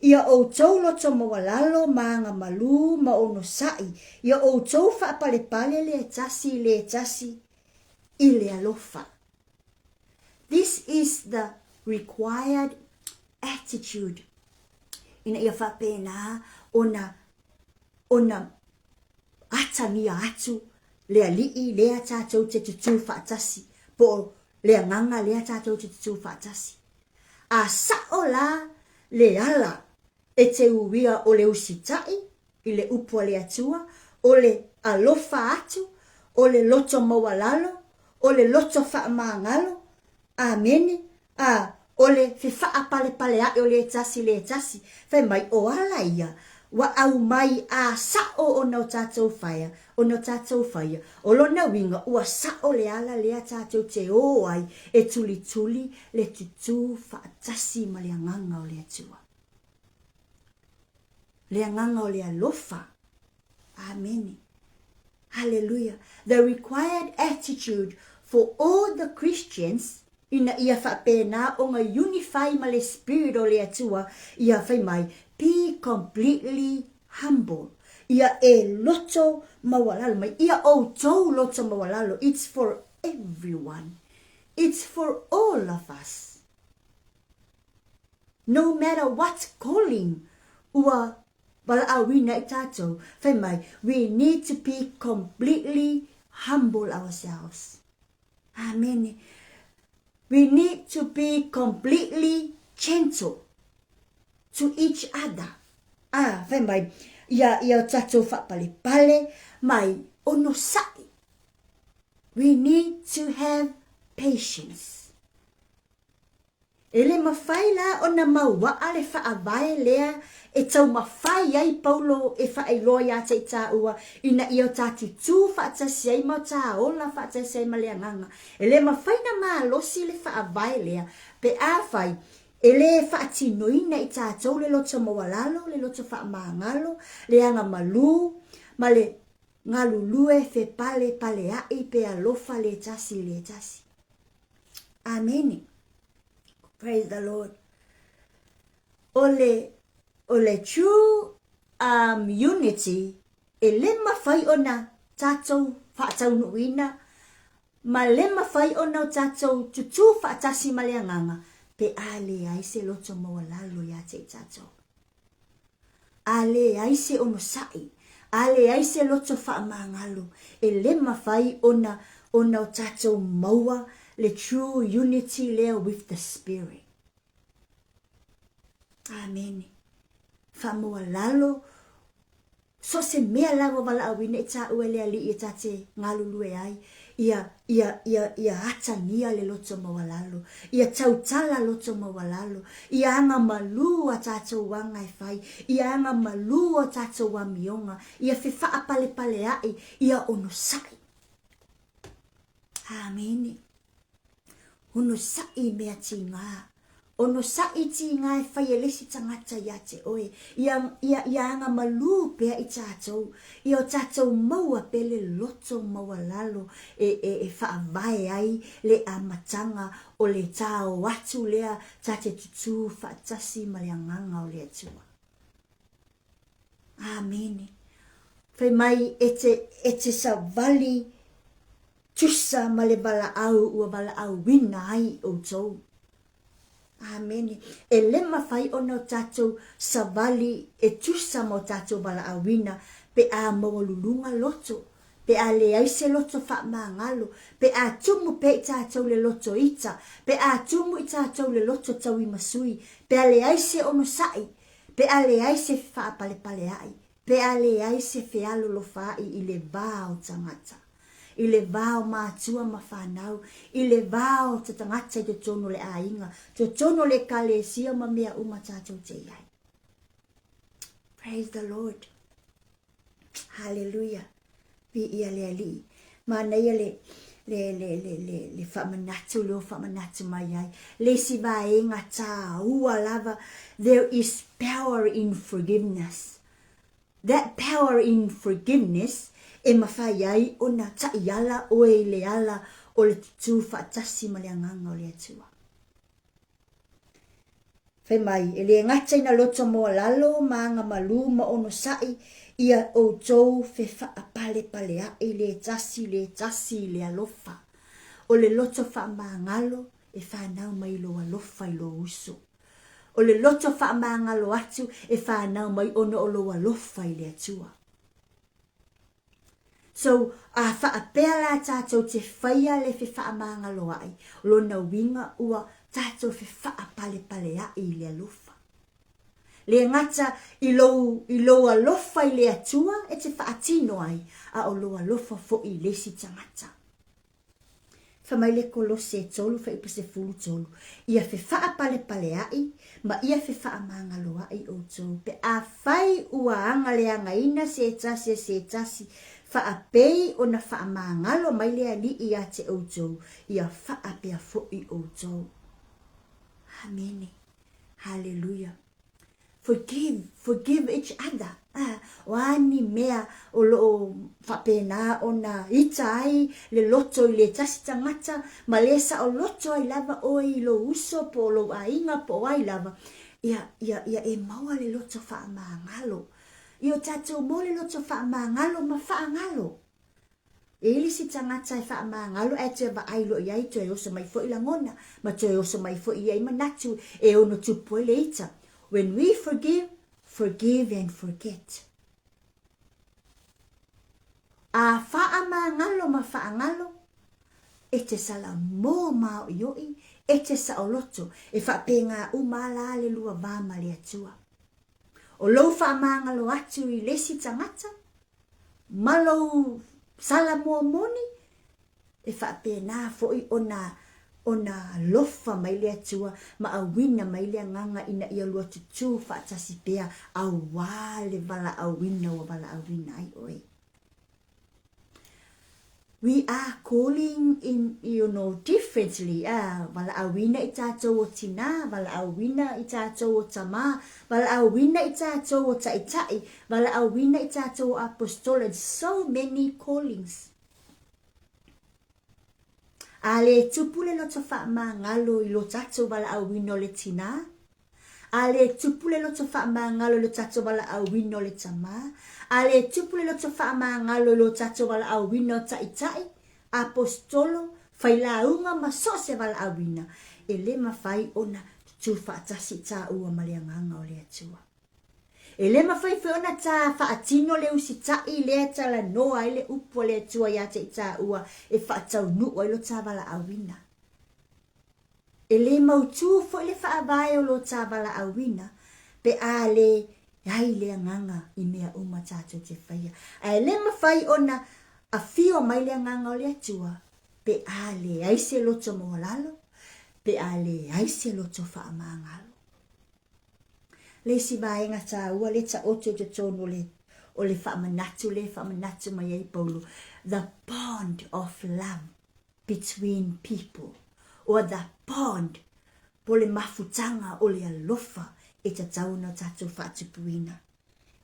ia outou loto maualalo ma aga malū ma onosaʻi, ia outou faapalepale le tasi i le tasi i le alofa. This is the required attitude ina ia faapena ona, ona atagia atu le Alii lea tatou te tutū faatasi, po o le Agaga lea tatou te tutū faatasi. A saʻo la le ala e te uia o le usitaʻi, i le upu a le Atua, o le alofa atu, o le loto maualalo, o le loto faamagalo, Amene. A, o le fefaapalepaleaʻi o le tasi le tasi, fai mai, o ala ia, ua aumai a saʻo ona o tatou faia, ona o tatou faia. O lona uiga, ua saʻo le ala lea tatou te ō ai e tulituli le tutū faatasi ma le Agaga o le Atua. Le Agaga o le alofa. Amene. Hallelujah. The required attitude for all the Christians ina ia faapena ona unify ma le Spirit o le Atua, ia fai mai, be completely humble. Ia e loto maualalo mai. Ia outou loto maualalo. It's for everyone. It's for all of us. No matter what calling ua Valaauina i tatou, fai mai, we need to be completely humble ourselves. Amene. We need to be completely gentle to each other. Ah, fai mai, ia, ia o tatou faapalepale mai onosai. We need to have patience. E le mafai la ona mauaa le faavae lea e taumafai ai Paulo e faailoa iā te i tāua ina ia o tā tutū faatasi ai ma o tā ola faatasi ai ma le Agaga. E le mafai na malosi le faavae lea pe afai e le faatinoina i tātou le loto maualalo, le loto faamagalo, le aga malū ma le galulue fepalepaleaʻi pe alofa le tasi i le tasi. Amene. Praise the Lord. O le, o le true um, unity e le mafai ona tatou faataunuuina ma le mafai ona o tatou tutū faatasi ma le Agaga pe a leai se loto maualalo iā te i tatou. A leai se onosai, a leai se loto faamagalo, e le mafai ona ona o tatou maua le true unity lea with the Spirit. Amene. Faamaualalo So se mea la ua valaauina i tāua e le Alii e ta te galulue ai, ia, ia, ia, ia atagia le loto maualalo, ia tautala loto maualalo, ia aga malū a tātou aga e fai, ia aga malū a tātou amioga, ia fewhaapalepaleaʻi, ia onosai. Āmene. Onosai i mea tīngā. Onosai tīngā e whai e le isi tagata iā te oe. Ia, ia, ia aga malū pea i tātou. Ia o tātou maua pea le loto maualalo e, e, e faavae ai le amataga o le tāo atu lea tā te tutū faatasi ma le Agaga o le Atua. Āmene. Fai mai e te, e te savali tusa ma le valaau ua valaauina ai outou. Amene. E le mafai ona o tatou savali e tusa ma o tatou valaauina pe a maualuluga loto, pe a leai se loto faamagalo, pe a tumu pea i tatou le loto ita, pe a tumu i tatou le loto tauimasui, pe a leai se onosai, pe a leai se faapalepaleai, Pe a leai se fealolofaai i le va o tagata, i le va o matua ma fanau, i le va o tagata i totonu o le aiga, totonu o le ekalesia ma mea uma tatou te i ai. Praise the Lord. Hallelujah. Viia le Alii. Manaia le, le, le, le, le, le faamanatu lea ua faamanatu mai ai. Le isi vaega tāua lava, there is power in forgiveness. That power in forgiveness e mafai ai ona taʻiala oe i le ala o le tutū faatasi ma le Agaga o le Atua. Fai mai, e le gata ina loto moalalo ma aga malū ma onosai ia outou fewhaapalepaleaʻi le tasi le tasi i le alofa. O le loto faamagalo e whanau mai i lou alofa i lou uso. O le loto faamagalo atu e whanau mai ona o lou alofa i le Atua. So, a faapea la tatou te faia le fefaamagaloaʻi, o lona uiga ua tatou fefaapalepaleaʻi i le alofa. Le gata i lou, i lou alofa i le Atua e te faatino ai, a o lou alofa foi i le isi tagata. Fai mai le Kolose 3 fuaiupu 13, Ia fefaapalepaaleaʻi ma ia fefaamagaloaʻi ʻoutou, pe afai ua agaleagaina se tasi e se tasi, faapei ona faamagalo mai le Alii iā te ʻoutou, ia faapea foʻi ʻoutou. Amene. Haleluia. Forgive, forgive each other. Ah, o a ni mea o loo faapena ona ita ai le loto i le tasi tagata ma le saoloto ai lava oe i lou uso po o lou aiga po o ai lava, ia, ia, ia e maua le loto faamagalo. Ia o tatou maua le loto faamagalo ma faagalo. E i ai le isi tagata e faamagalo ae toe vaai loa i ai toe oso mai foi lagona ma toe oso mai foi i ai manatu e ono tupu ai le ita. When we forgive, forgive and forget. A faamagalo ma faagalo, e te salamō māoʻiʻoʻi, e te saoloto, e faapēgā uma a la le lua va ma le Atua. O lou faamagalo atu i le isi tagata, ma lou sala moa moni, e faapena foi ona ona alofa mai le Atua ma auina mai le Agaga ina ia lua tutū faatasi pea auā le valaauina ua valaauina ai oe. We are calling in, you know, differently, ah, valaauina i tātou o tinā, valaauina i tātou o tamā, valaauina i tātou o ta'ita'i, valaauina i tātou o apostola, and so many callings. A le tupu le loto faamagalo i lo tātou valaauina o le tinā, A le tupu le loto faamagalo i lo tatou valaauina o le Tamā, a le tupu le loto faamagalo i lo tatou valaauina o Taitai, Aposetolo, Failauga ma so o se valaauina, e le mafai ona tutū faatasi i tāua ma le Agaga o le Atua. E le mafai foi ona tā faatino le usitaʻi lea e talanoa ai le upu a le Atua iā te i tāua e faataunuu ai lo tā valaauina. E le mautū foi le faavae o lo tā valaauina pe a le ai le Agaga i mea uma tātou te whaia. A e le mawhai ona awhio mai le Agaga o le Atua pe a le ai se loto maualalo, pe a le ai se loto whaamāngalo. Le isi vaega tāua le taoto i totonu o le, o le whaamanatu le whaamanatu mai ai Paulo, the bond of love between people or the bond po le mafutaga o le alofa e tatau ona tatou faatupuina.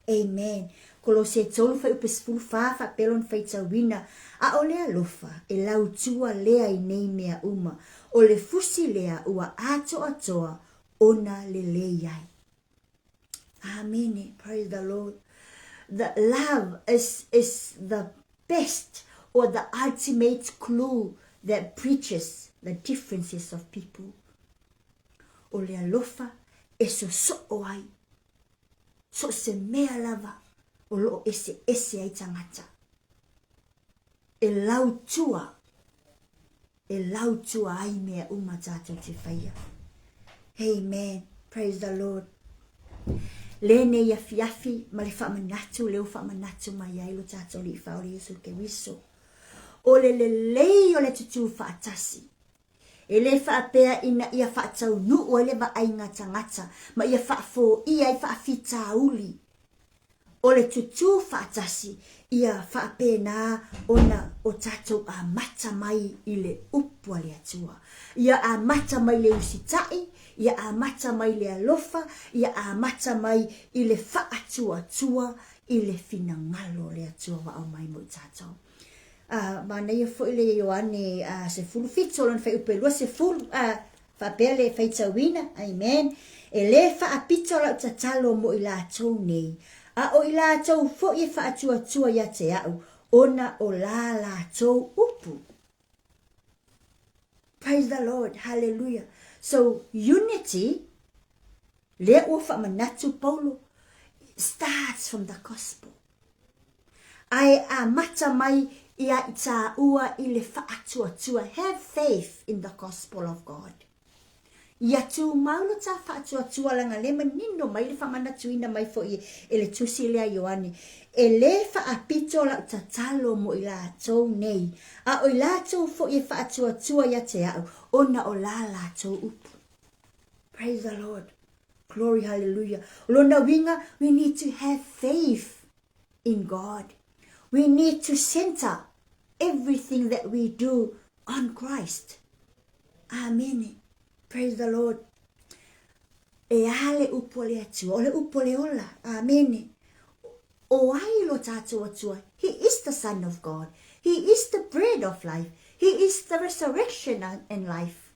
Amen. Kolose 3 fuaiupu 14 faapea lona faitauina, A o le alofa e lautua lea i nei mea uma, o le fusi lea ua atoatoa ona lelei ai. Amene. Praise the Lord. The love is, is the best or the ultimate clue that bridges the differences of people. O le alofa e sosoo ai. So se mea lava o loo ese ese ai tagata. E lautua E lautua ai mea uma tātou te whaia. Amen. Praise the Lord. Le nei afiafi ma le whaamanatu, leo whaamanatu mai ai lo tātou li whaore Yesu Keriso. O le lelei o le tutū whaatasi. E le whaapea ina ia whaataunuu ai le vaaiga tagata ma ia whaafoia ai faafitauli. O le tutū faatasi ia faapena ona o tatou amata mai i le upu a le Atua. Ia amata mai le usitaʻi, ia amata mai le alofa, ia amata mai i le faatuatua i le finagalo o le Atua ua aumai mo i tatou. A, manaia foi le Ioane a, 17 o lona fuaiupu e 20, a, Faapea le faitauina, Amen. E lē faapito lau tatalo mo i latou nei, a o i latou foi e faatuatua ia te a'u, ona o la latou upu. Praise the Lord, hallelujah. So, unity, lea ua faamanatu Paulo, starts from the gospel. Ae amata mai ia i tāua i le faatuatua, have faith in the gospel of God. Ia tumau lo ta faatuatua leaga lea e manino mai le faamanatuina mai foi e le tusi lea a Ioane, E lē faapito lau tatalo mo i latou nei, a o i latou foi e faatuatua ia te au ona o la latou upu. Praise the Lord. Glory, hallelujah. O lona uiga, we need to have faith in God. We need to center everything that we do on Christ. Amene. Praise the Lord. E a le upu a le Atua, o le upu o le ola. Amene. O ai lo tātou Atua? He is the Son of God. He is the bread of life. He is the resurrection and life.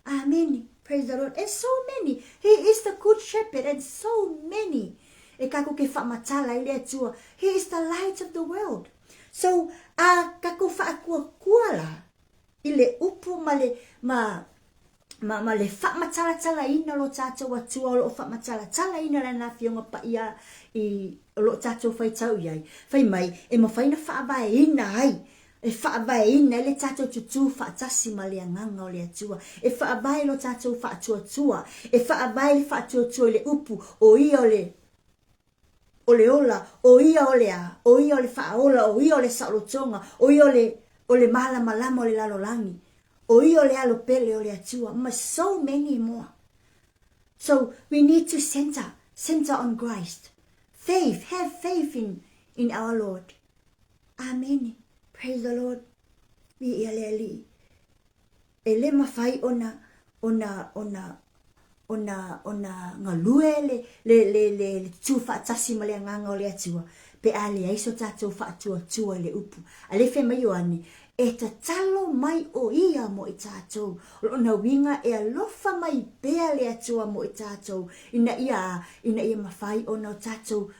Amene. Praise the Lord. And so many. He is the good shepherd and so many. E kākou ke faamatala ai le Atua. He is the light of the world. So, a kākou faakuakua la i le upu ma le, ma, ma, ma le faamatalatalaina o lo tātou Atua o lo o faamatalatalaina Lana Afioga Paia i o lo o tātou faitau i ai. Fai mai, e mafai ona faavaeina ai E faavaeina ai le tatou tutū faatasi ma le Agaga o le Atua. E faavae lo tatou faatuatua. E faavae le faatuatua i le upu, o Ia o le, o le ola, o Ia o le a, o Ia o le faaola, o Ia o le saolotoga, o Ia o le, o le malamalama o le lalolagi, o Ia o le alo pele o le Atua, ma so many more. So we need to center, center on Christ. Faith, have faith in, in our Lord. Amene. Praise the Lord. Viia le Alii. E le mafai ona, ona, ona, ona, ona galue le, le, le, le, le tutū faatasi ma le Agaga o le Atua, pe a leai so tatou faatuatua i le upu. A lea fai mai Ioane, e tatalo mai o ia mo i tatou. O lona uiga e alofa mai pea le Atua mo i tatou, ina ia, ina ia mafai ona o tatou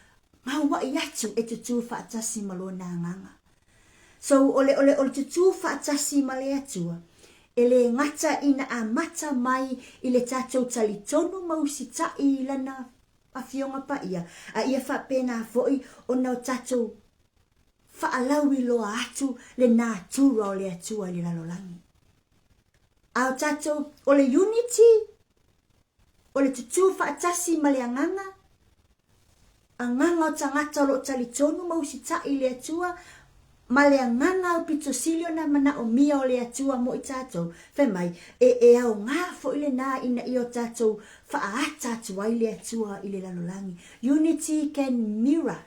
Gauaʻi atu e tutū faatasi ma Lona Agaga. So, o le, o le, o le tutū faatasi ma le Atua, e lē gata ina amata mai i le tatou talitonu ma usitaʻi i Lana Afioga Paia, a ia faapena foi ona o tatou faalauiloa atu le natura o le Atua i le lalolagi. A o tatou, o le unity, o le tutū faatasi ma le Agaga, agaga o tagata o lo o talitonu ma usitai i le Atua, ma le agaga aupito sili ona manaomia o le Atua mo i tatou, fai mai, e, e aoga foi lena ina ia o tatou faaata atu ai le Atua i le lalolagi. Unity can mirror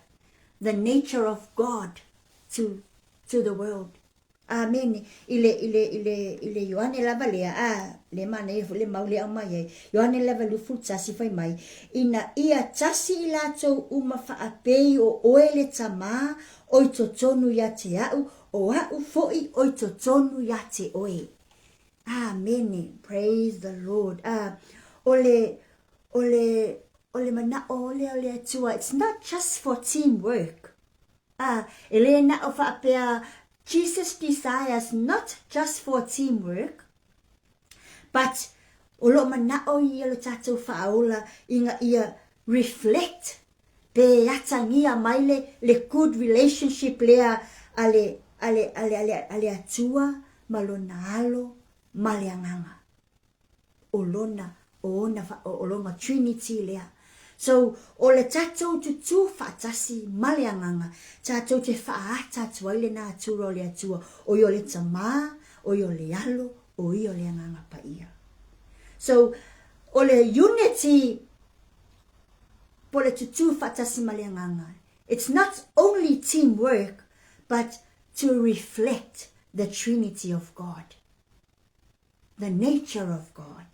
the nature of God to, to the world. Amene. I le, i le, i le, i le Ioane lava lea, a, le manaia foi le mau lea aumai ai. Ioane lava 21 fai mai, Ina ia tasi i latou uma faapei o oe le Tamā o i totonu ia te a'u, o a'u foi o i totonu ia te oe. Amene. Praise the Lord. A, o le, o le, o le manaʻo lea o le Atua, it's not just for team work. A, e lē na o faapea Jesus desires not just for team work, but o lo o manaʻo ia lo tatou faaola ina ia reflect pe atagia mai le le good relationship lea a le a le a le a le a le Atua ma lona Alo ma le Agaga. o lona, o ona, o lona Trinity lea. So, o le tatou tutū faatasi ma le Agaga, tatou te faaata atu ai le natura o le Atua, o ia o le Tamā, o ia o le Alo, o ia o le Agaga Paia. So, o le unity po le tutū faatasi ma le Agaga, it's not only team work, but to reflect the Trinity of God. The nature of God.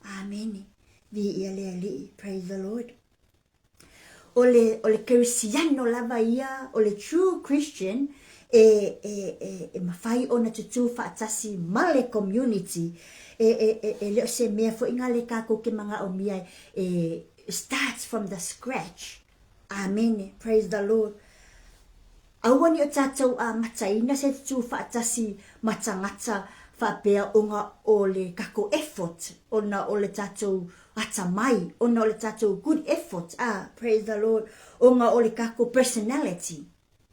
Amene. Viia le Alii. Praise the Lord. O le, o le Kerisiano lava ia, o le true Christian, e, e, e, e mafai ona tutū faatasi ma le community, e, e, e, e le o se mea foi nga le kākou ke manaʻomia e, e starts from the scratch. Amene. Praise the Lord. Aua ne i o tatou amataina se tutū faatasi ma tagata faapea ona o le tatou effort, ona o le tatou atamai, ona o le tatou good effort, ah, praise the Lord, ona o le tatou personality.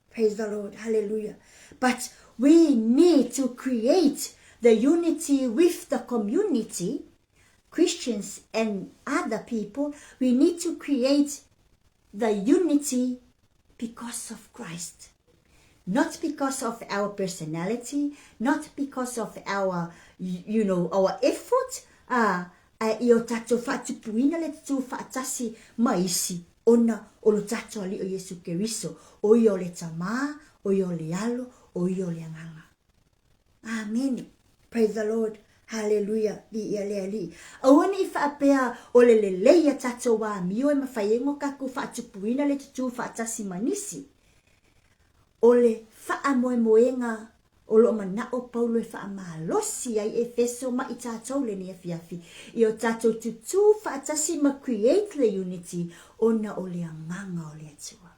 Praise the Lord, hallelujah. But we need to create the unity with the community. Christians and other people, we need to create the unity because of Christ. Not because of our personality, not because of our, you know, our effort, a, ae i o tatou faatupuina le tutū faatasi ma isi, ona o lo tatou Alii o Iesu Keriso, o ia o le Tamā, o ia o le Alo, o ia o le Agaga. Amene. Praise the Lord. Haleluia. Viia le Alii. Aua ne i faapea o le lelei a tatou amio e mafai ai ona tatou faatupuina le tutū faatasi ma nisi. O le faamoemoega o lo o manao Paulo e faamalosi ai Efeso ma i tatou lenei afiafi, i o tatou tutū faatasi ma create le unity ona o le Agaga o le Atua.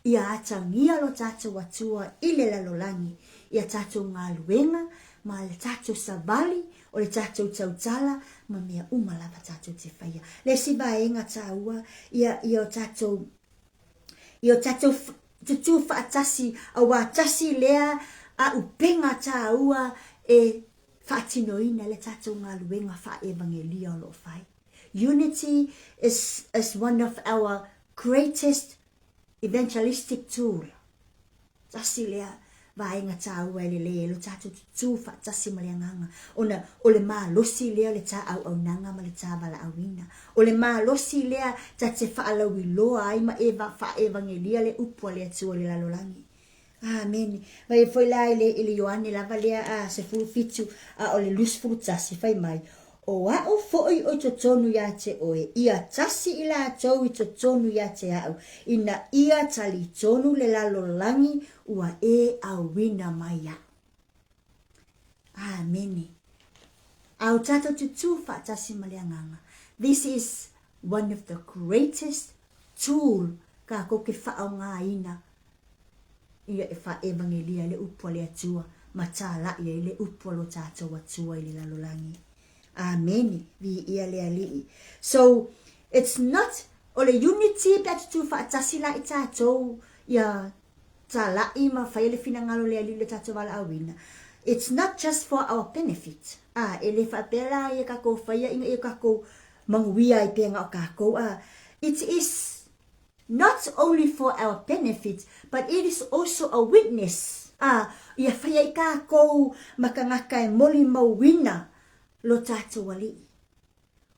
Ia atagia lo tatou Atua i le lalolagi, i a tatou galuega ma le tatou savali, o le tatou tautala ma mea uma lava tatou te faia. Le isi vaega taua, ia, ia o tatou, ia o tatou tutū faatasi, auā tasi lea auupega taua e faatinoina le tatou galuega faa-evagelia o lo o fai. Unity is, is one of our greatest evangelistic tool. Tasi lea vaega tāua e lelei ai lo tātou tutū faatasi ma le agaga, ona o le malosi lea o le tā auaunaga ma le tā valaauina. O le malosi lea ta te faalauiloa ai ma eva, faaevagelia le upu a le Atua i le lalolagi. Amene. Vai foi la i le, i le Ioane lava lea a 17 a o le 21 fai mai, O a'u foʻi o i totonu iā te oe, ia tasi i latou i totonu iā te a'u, ina ia talitonu le lalolagi ua e auina mai a'u. Amene. A o tatou tutū faatasi ma le Agaga. This is one of the greatest tool kākou ke faaaogaina ia e faaevagelia ai le upu a le Atua ma tālaʻi ai le upu a lo tatou Atua i le lalolagi. Amene. Viia le Alii. So, it's not, o le unity pe a tutū faatasi la i tatou ia tālaʻi ma faia le finagalo o le Alii i le tatou valaauina, it's not just for our benefit. A, e le faapea la ia kakou faia ina ia kakou manuia ai pea na o kakou, a, it is Not only for our benefit, but it is also a witness, a, ia fai ai kākou ma kangaka e molimauina lo tātou Alii.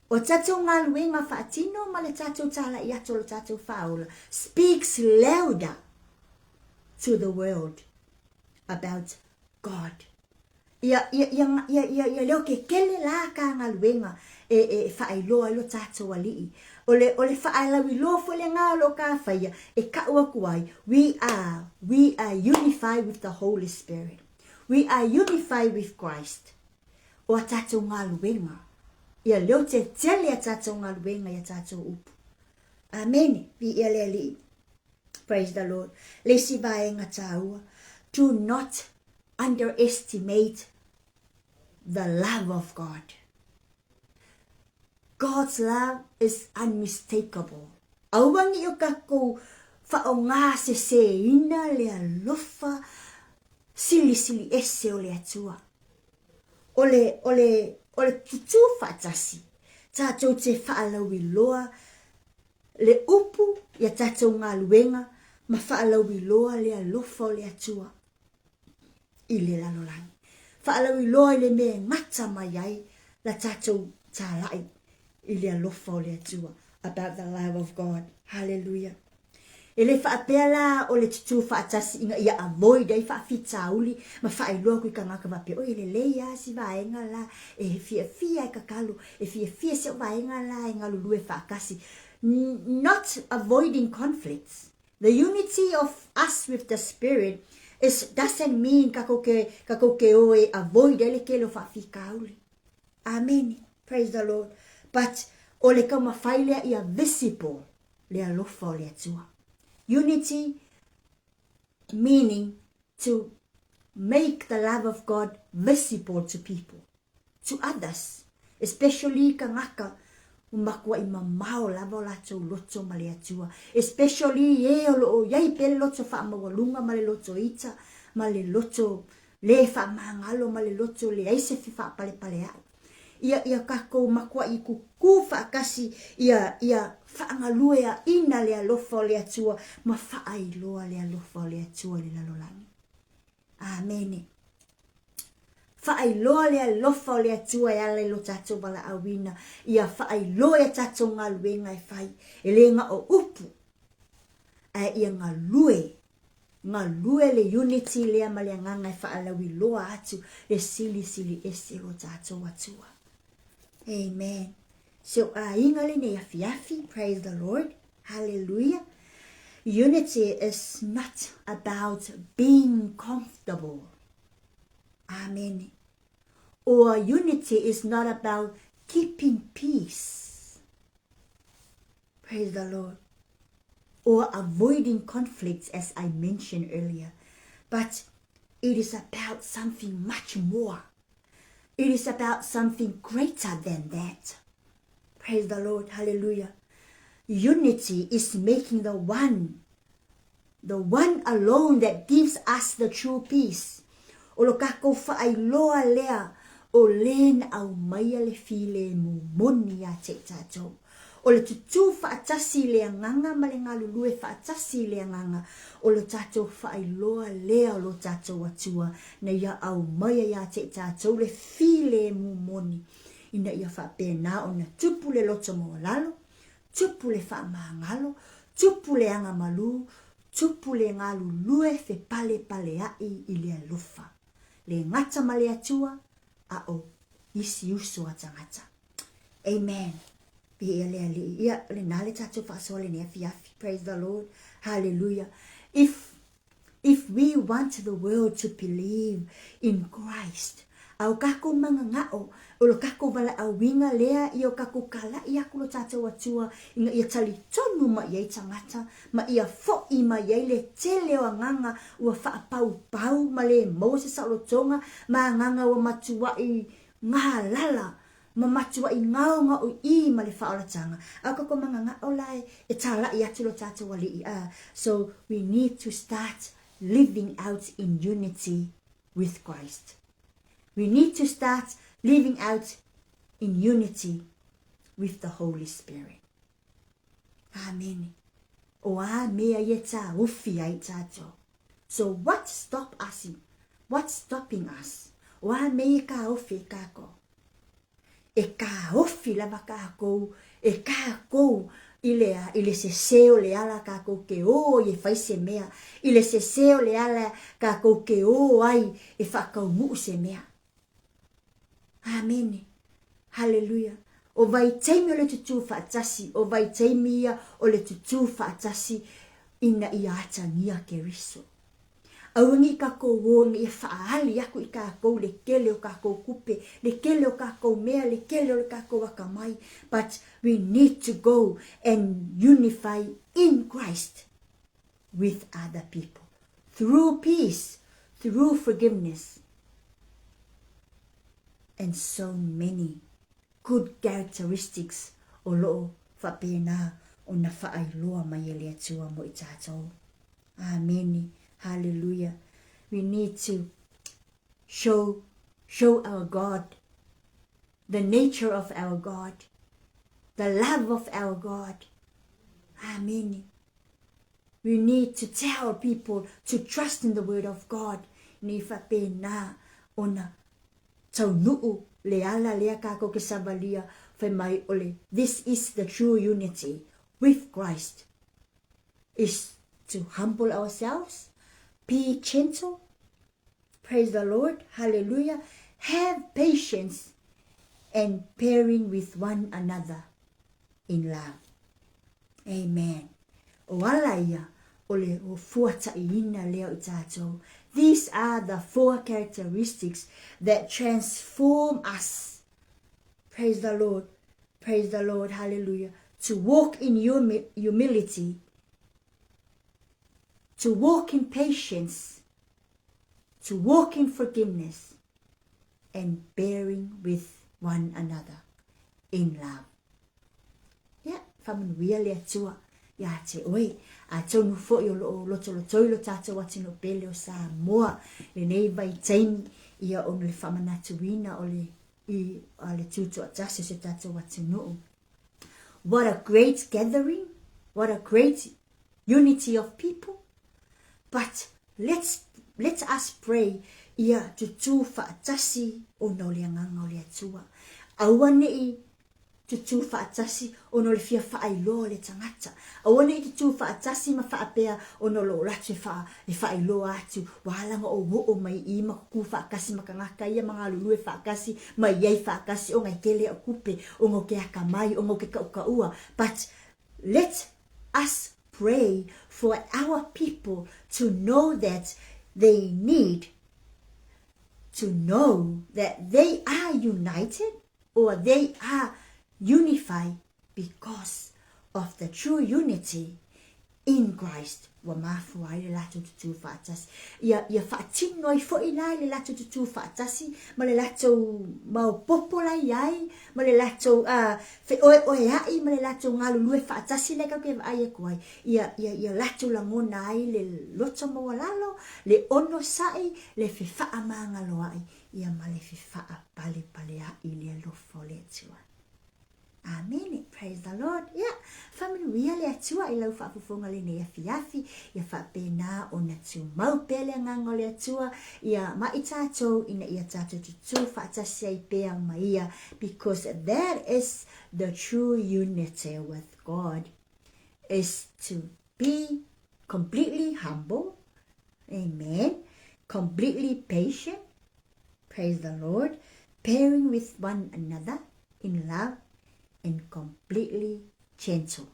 O tatou galuega faatino ma le tatou tālaʻi atu o lo tatou fāola speaks louder to the world about God. Ia, ia, ia, ia, ia, ia leo kekele la ka galuega e, e faailoa ai lo tatou Alii. O le, o le faalauiloa foi lena o lo ka faia e kau aku ai, we are, we are unified with the Holy Spirit. We are unified with Christ. O a tatou galuega, ia leo tetele a tatou galuega i a tatou upu. Amene, viia le Alii. Praise the Lord. Le isi vaega taua, do not underestimate the love of God. God's love is unmistakable. Aua ne i o kakou faaaogaseseina le alofa silisili ese o le Atua. O le, o le, o le tutū faatasi, tatou te faalauiloa le upu i a tatou galuega ma faalauiloa le alofa o le Atua. i le lalolagi. Faalauiloa i le mea e gata mai ai la tatou tālaʻi i le alofa o le Atua. About the love of God. Hallelujah. E le faapea la o le tutū faatasi ina ia avoid ai faafitauli ma faailoa atu i tagata faapea, oi e lelei lava si vaega la e fiafia e tatalo, e fiafia si au vaega la e galulue faatasi. Not avoiding conflicts. The unity of us with the Spirit is doesn't mean kakou ke kakou ke o e avoid ai le kele o faafitauli. Amene. Praise the Lord. But o le taumafai lea ia visible le alofa o le Atua. Unity meaning to make the love of God visible to people. to others, especially kangaka ua makuaʻi mamao lava o latou loto ma le Atua, especially e o loo iai pea le loto faamaualuga ma le loto ita ma le loto le faamagalo ma le loto leai se fefaapalepaleaʻi. Ia, ia kākou matuaʻi kukū faatasi, ia, ia faagalueaʻina le alofa o le Atua ma faailoa le alofa o le Atua i le lalolagi. Amene. Faailoa le alofa o le Atua e ala i lo tatou valaauina, ia faailoa i a tatou galuega e fai, e le na o upu, ae ia galue, galue le unity lea ma le agaga e faalauiloa atu le silisili ese o lo tatou Atua. Amen. Si ou aiga lenei afiafi, praise the Lord, hallelujah. Unity is not about being comfortable. Amen. Or unity is not about keeping peace. Praise the Lord. Or avoiding conflicts, as I mentioned earlier. But it is about something much more. It is about something greater than that. Praise the Lord. Hallelujah. Unity is making the one, the one alone that gives us the true peace. O lo kākou faailoa lea o lē na aumaia le filemu moni iā te i tātou. O le tutū faatasi i le agaga ma le galulue faatasi i le agaga, o lo tātou faailoa lea o lo tātou Atua na ia aumaia iā te i tātou le filemu moni, ina ia faapena ona tupu le loto maualalo, tupu le faamagalo, tupu le aga malū, tupu le galulue fepalepaleaʻi i le alofa, le gata ma le Atua, a o isi uso a tagata. Amen. Viia le Alii. Ia, lena le tatou faasoa lenei afiafi. Praise the Lord. Hallelujah. If If we want the world to believe in Christ, a o kākou magagao, o lo kākou valaauina lea ia o kākou kālaʻi aku lo tātou Atua ina ia talitonu mai ai tagata, ma ia foʻi mai ai le tele o agaga ua faapaupau ma le maua se saolotoga ma agaga ua matuaʻi galala ma matuaʻi gaogaoiʻī ma le faaolataga. A o kākou magagao la e tālaʻi atu lo tātou Aliʻi, a so we need to start living out in unity with Christ. We need to start living out in unity with the Holy Spirit. Amene. O a mea ia tāofi ai tātou. So what stop us? What's stopping us? O a mea ia kāofi i kākou? E kāofi lava kākou, e kākou i le, i le sesē o le ala kākou ke ō ai e fai se mea, i le sesē o le ala kākou ke ō ai e faakaumuʻu se mea. Āmene. Haleluia. O vaitaimi o le tutū faatasi, o vaitaimi ia o le tutū faatasi ina ia atagia Keriso. Aua nei kākou ō ina ia faaali aku i kākou le tele o kākou kupe, le tele o kākou mea, le tele o le kākou akamai, but we need to go and unify in Christ with other people through peace, through forgiveness and so many good characteristics o loo faapena ona faailoa mai e le Atua mo i tātou. Amene. Hallelujah. We need to show, show our God, the nature of our God, the love of our God. Amene. We need to tell people to trust in the word of God. Nei faapena ona taunuu le ala lea kākou ke savalia fai mai o le this is the true unity with Christ is to humble ourselves, be gentle, praise the Lord, hallelujah, have patience and bearing with one another in love. Amen. O ala ia, o le o fuataʻiina lea o i tātou. These are the four characteristics that transform us. Praise the Lord. Praise the Lord. Hallelujah. To walk in humility, to walk in patience, to walk in forgiveness, and bearing with one another in love. Ia, faamanuia le Atua iā te oe. Atonu foi o loo lotolotoi lo tatou atunuu pele o Samoa lenei vaitaimi ia ona le faamanatuina o le. i le tutoatasi o si o tatou atunuu. What a great gathering, what a great unity of people. But let's, let us pray ia tutū faatasi ona o le agaga o le Atua. Aua ne i tutū faatasi ona o le fia faailoa o le tagata. Aua ne i tutū faatasi ma faapea ona o lou atu e, wha, e faailoa atu, ua ala ona ou oo mai i ma kukū faakasi ma tagata ia ma galulue faakasi ma iai faakasi ona e tele a'u tupe, ona ou te akamai, ona ou te tautaua. But let us pray for our people to know that they need to know that they are united or they are unified because of the true unity in Christ ua mafua ai le latou tutū faatasi. Ia, ia faatino ai foi la i le latou tutū faatasi ma le latou maopopo la i ai, ma le latou uh, feoeoea'i ma le latou galulue faatasi lea tatou te vaai atu ai. Ia, ia, ia latou lagona ai le loto maualalo, le onosa'i, le fefaamagaloa'i, ia ma le fefaapalepaalea'i i le alofa o le Atua. Amene. Praise the Lord. Ia, faamanuia le Atua i lau faafofoga lenei afiafi, ia faapena ona tumau pea le agaga o le Atua, ia ma i tatou ina ia tatou tutū faatasi ai pea ma ia, because that is the true unity with God, is to be completely humble, amen, completely patient, praise the Lord, bearing with one another in love and completely gentle.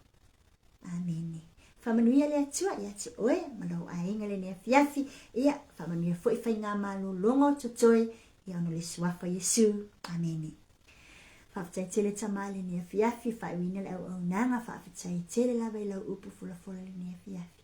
Amene. Faamanuia le Atua ia te oe ma lou aiga lenei afiafi. Ia, faamanuia foi faigamalologa o totoe ia ona o le suafa Iesu. Amene. Faafetai tele tama i lenei afiafi, faaiuina le auaunaga, faafetai tele lava i lau upu folafola lenei afiafi.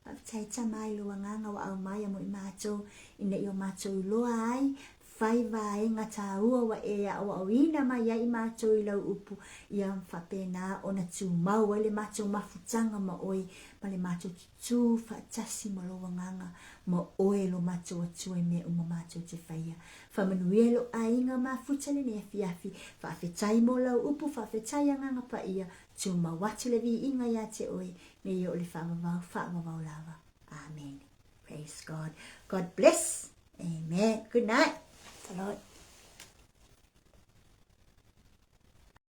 Faafetai Tama i lou agaga ua aumaia mo i matou, ina ia o matou iloa ai, fai vaega tāua ua e aoaoina mai ai i matou i lau upu, ia faapena ona tumau ai le matou mafutaga ma oe, ma le matou tutū faatasi ma lou agaga, ma oe lo matou Atua i mea uma matou te faia. Faamanuia i lou aiga mafuta lenei afiafi, faafetai mo lau upu, faafetai Agaga Paia, tumau atu le viiga ia te oe, Nei o le faavavau, faavavau lava. Amen. Praise God. God bless. Amen. Good night. The Lord.